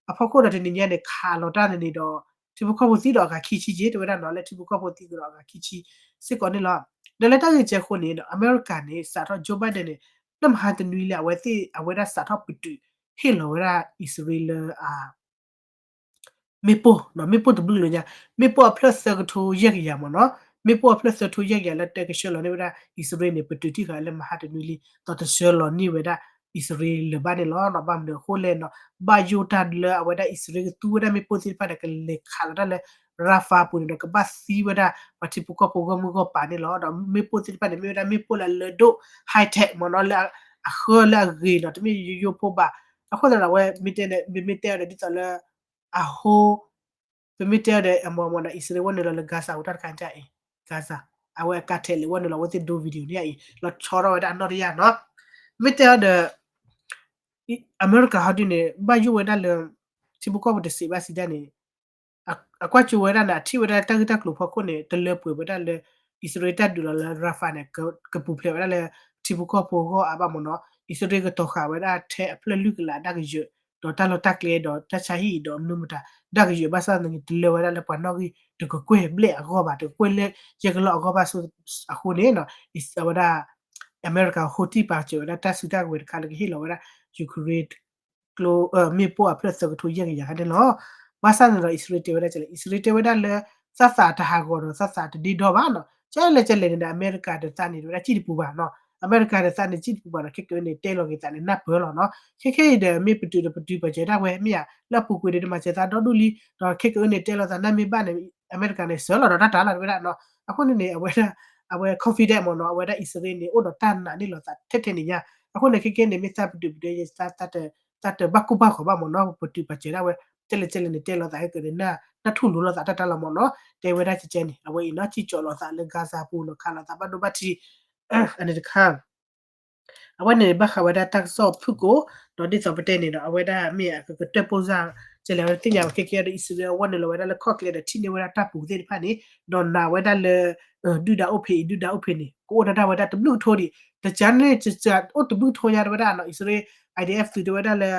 အဖီခိၣ်ဒီးတနံၤညါန့ၣ် ခးလီၤတၢ်န့ၣ်န့ၣ်ဒီး ထံဖိကီၢ်ဖိသံဒီးအဂၤခံဆံက့ တဲဝဲဒၣ်နီၤ လၢထံဖိကီၢ်ဖိသံကဒီးအဂၤခံဆံ စ့ၢ်ကီးန့ၣ်လီၤ. ဒီးလၢတၢ်ဂ့ၢ်ကဲဃိန့ၣ် အမဲရကၤန့ၣ် စးထီၣ် Joe Biden န့ၣ် လၢမဟါတနွံလံ အဝဲသ့ၣ် အဝဲဒၣ်စးထီၣ်ပတုာ် ဟ့ၣ်လီၤဝဲဒၣ်အံၣ်စရ့လးလၢ မ့ၣ်ပိၢ် မ့ၣ်ပိၢ်တဘျုးလၢညါ မ့ၣ်ပိၢ်အဖျၢၣ်သၢကထိယဲၢ်ကယၤမ့ၢ်နီၤ မ့ၣ်ပိၢ်အဖျၢၣ်သၢကထိယဲၢ်ကယၤလၢတဲကဆှၢလီၤန့ၢ်ဝဲဒၣ် အံၣ်စရ့လးန့ၣ် ပတုာ်ထံၣ်ဃာ်လၢမဟါတနွံလံ ဒီးတဆှၢလီၤန့ၢ်ဝဲဒၣ် အံၣ်စရ့လးဘၣ်န့ၣ်လီၤ. ဘၣ်မနုၤအဃိလဲၣ်နီၤ ဘၣ်ယိၣ်တၢ်လၢအဝဲဒၣ်အံၣ်စရ့လးကသူဝဲဒၣ်မ့ၣ်ပိၢ်သ့ၣ်တဖၣ်ဒီး ကလဲၤခးလီၤတၢ်လၢ Rafah ပူၤန့ၣ်ဒီး ကဘၣ်သံဝဲဒၣ်ပှၤထံဖိကီၢ်ဖိဂီၢ်မုၢ်ဂီၢ်ပၤန့ၣ်လီၤ. ဒီးမ့ၣ်ပိၢ်သ့ၣ်တဖၣ်န့ၣ် မ့ၢ်ဝဲဒၣ်မ့ၣ်ပိၢ်လၢအလၢဒိၣ် high tech မ့ၢ်နီၤ လၢအဃၢလၢအဂ့ၤနီၤ တမ့ၢ်ယိယိဖိဘၣ်. အဃိသတးဒီး အဝဲမ့ၢ်တဲန့ၣ် မ့မ့ၢ်တဲအီၤဒီးဒ်သိးလၢ အဟိ ပမ့ၢ်တဲအီၤဒီး အမ့ၢ်မ့ၢ်နီၤ အံၣ်စရ့လးဝဲနုာ်လီၤလၢ Gaza အူတၢ်တခါအံၤ Gaza အဝဲအကါထဲးလၢဝဲနုာ်လီၤ အဝဲသ့ၣ်ဒိ video န့ၣ်အံၤ လီၤဆီထီၣ်ဝဲဒၣ်အနီၢ်တယၢ်နီၤ. မ့ၢ်တဲအီၤဒီး အမဲရကၤဟီဒုန့ၣ် ဘၣ်ယိၣ်ဝဲဒၣ်လၢ ထံဖိကီၢ်ဖိတစံးဘၣ်စံးဒၣ်န့ၣ် အကွၢ်ကၠိဝဲဒၣ်န့ၣ် အထံၣ်ဝဲဒၣ်တၢ်ဂ့ၢ်တၢ်ကျိၤဖီခိၣ်န့ၣ် တလၢပှဲၤဝဲဒၣ်လၢ အံၣ်စရ့လးတၢ်ဒုးလီၤလၢ Rafah န့ၣ် ကပူၤဖျဲးဝဲဒၣ်လၢ ထံဖိကီၢ်ဖိအဂီၢ်အါဘၣ်မ့ၢ်နီၤ. အံၣ်စရ့လးကတီၤဃာ်ဝဲဒၣ်ထဲအဖျၢၣ်လွံၢ်ကလးဒၣ်ကယၢၤ ဒီးတၢ်လီၢ်တၢ်ကျဲဒီးတၢ်ဆါဟံၣ်ဒီးနမတၤ ဒၣ်ကယၢၤဘၣ်ဆၣ်သနာ်က့ တလၢဝဲဒၣ်လၢပှၤနီၣ်ဂံၢ်တကကွဲၢ်ဘျဲၣ်အဂီၢ်ဘၣ် တကကွဲၢ်လၢယဲၢ်ကလီၢ်အဂီၢ်ဘၣ်အဃိန့ၣ် အဝဲဒၣ် အမဲရကၤဟူးတံၢ်ပာ်စၢၤဝဲဒၣ်တၢ်စုတၢ်ကဝဲၤတခါလၢကဟ့ၣ်လီၤဝဲဒၣ် Ukraine ကျိ မ့ၣ်ပိၢ်အဖျၢၣ်သၢကထိယဲၢ်ကယၤခါန့ၣ်လီၤ. ဘၣ်ဆၣ်န့ၣ်ဒီး အံၣ်စရ့လးတဲဝဲဒၣ်လဲၣ်, အံၣ်စရ့လးတဲဝဲဒၣ်လၢ သးသးတဟးဂီၤဒီးသးသးတဒ့ဒီဘၣ်နီၤ. ကဲလဲၣ်ကဲလဲၣ်န့ၣ်ဒီး အမဲရကၤဒီးသးန့ၣ် တဲဝဲဒၣ်စံၣ်တပူၤဘၣ်နီၤ. အမဲရကၤဒီးသးန့ၣ်စံၣ်တပူၤဘၣ်နီၤ. ခဲကနံၣ်အံၤန့ၣ် တဲလီၤက့ၤသးန့ၣ် နၢ်ပၢၢ်လီၤနီၤ. ခဲခဲအံၤဒီး မ့ၢ်ပတုာ်ဒီးပတုာ်ပာ်စၢၤဒၣ်ဝဲ မ့ၢ်ဧါ လၢအပူၤကွံာ်ဒီးမၤစၢၤသးဒီဒူၣ်လံ, ဒီးခဲကနံၣ်အံၤန့ၣ် တဲလီၤသးနၢ်မ့ၢ်ဘၣ်န့ၣ် အမဲရကၤန့ၣ် စၢၤလီၤဒီးတၢ်တၢ်လီၤတဲဝဲဒၣ်နီၤ. အဃိန့ၣ်န့ၣ် အဝဲဒၣ် အဝဲ confident မ့ၢ်နီၤ, အဝဲဒၣ်အံၣ်စရ့လးန့ၣ် အိၣ်ဒီးတၢ်နာ်န့ၢ်လီၤသးထဲထဲန့ၣ်ညါ. အဃိန့ၣ် ခဲကနံၣ်အံၤန့ၣ် မ့ၢ်သးပတုာ်ပတုာ် သးတဘၣ်ကိၢ်ဘၣ်ဂီၤဘၣ်မ့ၢ်နီၤ, ပတုာ်ပာ်စၢၤဒၣ်ဝဲ ကဲလဲၣ်ကဲလဲၣ်န့ၣ် တဲလီၤသးဟဲက့ၤန့ၣ် နၢ်ထူၣ်လိၤလိာ်သးတၢ်တၢ်လီၤမ့ၢ်နီၤ. တဲဝဲဒၣ်ကဲကဲန့ၣ် အဝဲအံၤနီၤ စံၣ်ကၠီၣ်လီၤသးလၢ Gaza ပူၤနီၤ, ခးလီၤသးဘၣ်ဒိဘၣ်ထံး အန့ၣ်တခါ အဝဲန့ၣ်ဘၣ်ဃးဝဲဒၣ်တၢ်ကစီၣ်ဖုၣ်ကိာ်, ဒီးဒ်သိးပတဲန့ၣ်ဒီး အဝဲဒၣ်မ့ၢ်အကကတၢၢ်ပိၢ်စၢ် ကဲလဲၣ်ဝဲသ့ၣ်ညါဝဲခဲကနံၣ်အံၤဒီး အံၣ်စရ့လးအဝဲနုာ်လီၤဝဲဒၣ်လၢခီၣ်ကျဲဒီးထံၣ်န့ၢ်ဝဲဒၣ်တၢ်ပူၤသ့ၣ်တဖၣ်န့ၣ် ဒီးနာ်ဝဲဒၣ်လၢ ဒုၣ်ဒါအိၣ်ဖဲအံၤ ဒုၣ်ဒါအိၣ်ဖဲန့ၣ် ကအိၣ်ဒၣ်တၢ်ဝဲဒၣ်တဘျုးကထိဒံး, တကးန့ၣ် အိၣ်တဘျုးကထိညါတဲဝဲဒၣ်နီၤ, အံၣ်စရ့လး IDF သုးတဲဝဲဒၣ်လၢ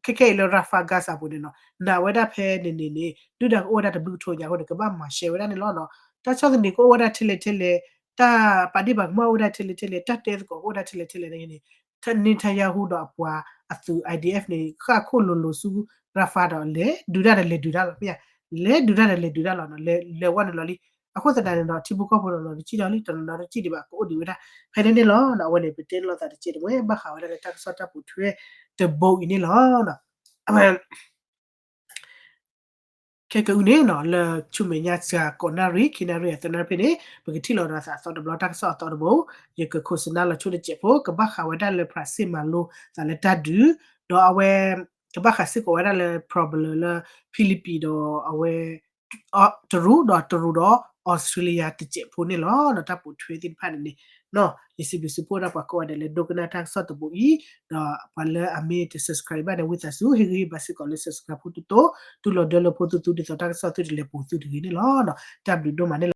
ခဲခဲအံၤလၢ Rafah Gaza ပူၤန့ၣ်နီၤ, နာ်ဝဲဒၣ်ဖဲန့ၣ်န့ၣ်န့ၣ် ဒုၣ်ဒါကအိၣ်ဝဲဒၣ်တဘျုးကထိညါအဃိန့ၣ် ကဘၣ်မၤရှဲဝဲဒၣ်န့ၣ်လီၤနီၤ. တၢ်ဆီၣ်သနံးကအိၣ်ဝဲဒၣ်ထဲလဲၣ်ထဲလဲၣ်, တၢ်ပာ်ဒ့ၣ်ပာ်ကမၣ်အိၣ်ဝဲဒၣ်ထဲလဲၣ်ထဲလဲၣ်, တၢ်တဲသကိးကအိၣ်ဝဲဒၣ်ထဲလဲၣ်ထဲလဲၣ်န့ၣ်န့ၣ် Netanyahu ဒီးအပှၤအသုး IDF န့ၣ် ဃၣ်ခိၣ်လိၤလိၤဆူ Rafah ဒီးလဲၤဒုးတၢ်ဒီးလဲၤဒုးတၢ်လီၤ, မ့ၢ်ဧါ, လဲၤဒုးတၢ်ဒီးလဲၤဒုးတၢ်လီၤနီၤ, လဲၤလဲၤဝဲနုာ်လီၤလံ. အဃိသတးန့ၣ်ဒီး ထံဖိကီၢ်ဖိဒီးနီၤတစံၣ်ဒီးလံ တနီၤနီၤတစံၣ်ဒံးဘၣ် ကအိၣ်ဒံးဝဲဒၣ် ဖဲန့ၣ်န့ၣ်လီၤ. အဝဲန့ၣ် ပတဲလိာ်သးတကဲးတဝဲ ဘၣ်ဃးဝဲဒၣ်လၢတၢ်ကစီၣ်တၢ်ပိာ်ထွဲတဘိအံၤန့ၣ်လီၤ. အဝဲ ခဲကအုန့ၣ်နီၤ လၢဆူမဲာ်ညါစှၤကိးနၣ်ရံၣ် ခံနၣ်ရံၣ်အသၢနၣ်ရံၣ်ဖဲန့ၣ် ပကထံၣ်လိာ်ဒီးသးအသီတဘျီ တၢ်ကစီၣ်အသီတဘိ, ယကခိးစနၢလီၤဆိတစဲးဖိ ကဘၣ်ဃးဝဲဒၣ်လၢ ဖရၣ်စ့ၣ်မၤလိသးလၢတၢ်ဒုး, ဒီးအဝဲ ကဘၣ်ဃးစ့ၢ်ကီးဝဲဒၣ်လၢ problem လၢ ဖံလံးပံးဒီးအဝဲ တရူးဒီးတရူးဒီး အီစထြ့လယါတစဲးဖိန့ၣ်လီၤ. ဒီးတၢ်ပိာ်ထွဲသ့ၣ်တဖၣ်န့ၣ်န့ၣ် ယစံးဘျုးစံးဖှိၣ်ဒၣ်ပှၤကိးဂၤဒဲးလၢဒိကနၣ်တၢ်ကစီၣ်တဘိအံၤ, ဒီးပှၤလၢအမ့ၢ်တ subscribe ဘၣ်န့ၣ် ဝံသးစူၤ ဟ့ၣ်ဂံၢ်ဟ့ၣ်ဘါစ့ၢ်ကီးလၢ subscribe ဖိတတိၤ တူၢ်လိာ်ဒၢလိာ်ဖိသုသု ဒ်သိးတၢ်ကစီၣ်သုတလဲၤပိာ်သုတဂ့ၤန့ၣ်လီၤ. တၢ်ဘျုးဒိၣ်မးန့ၣ်လီၤ.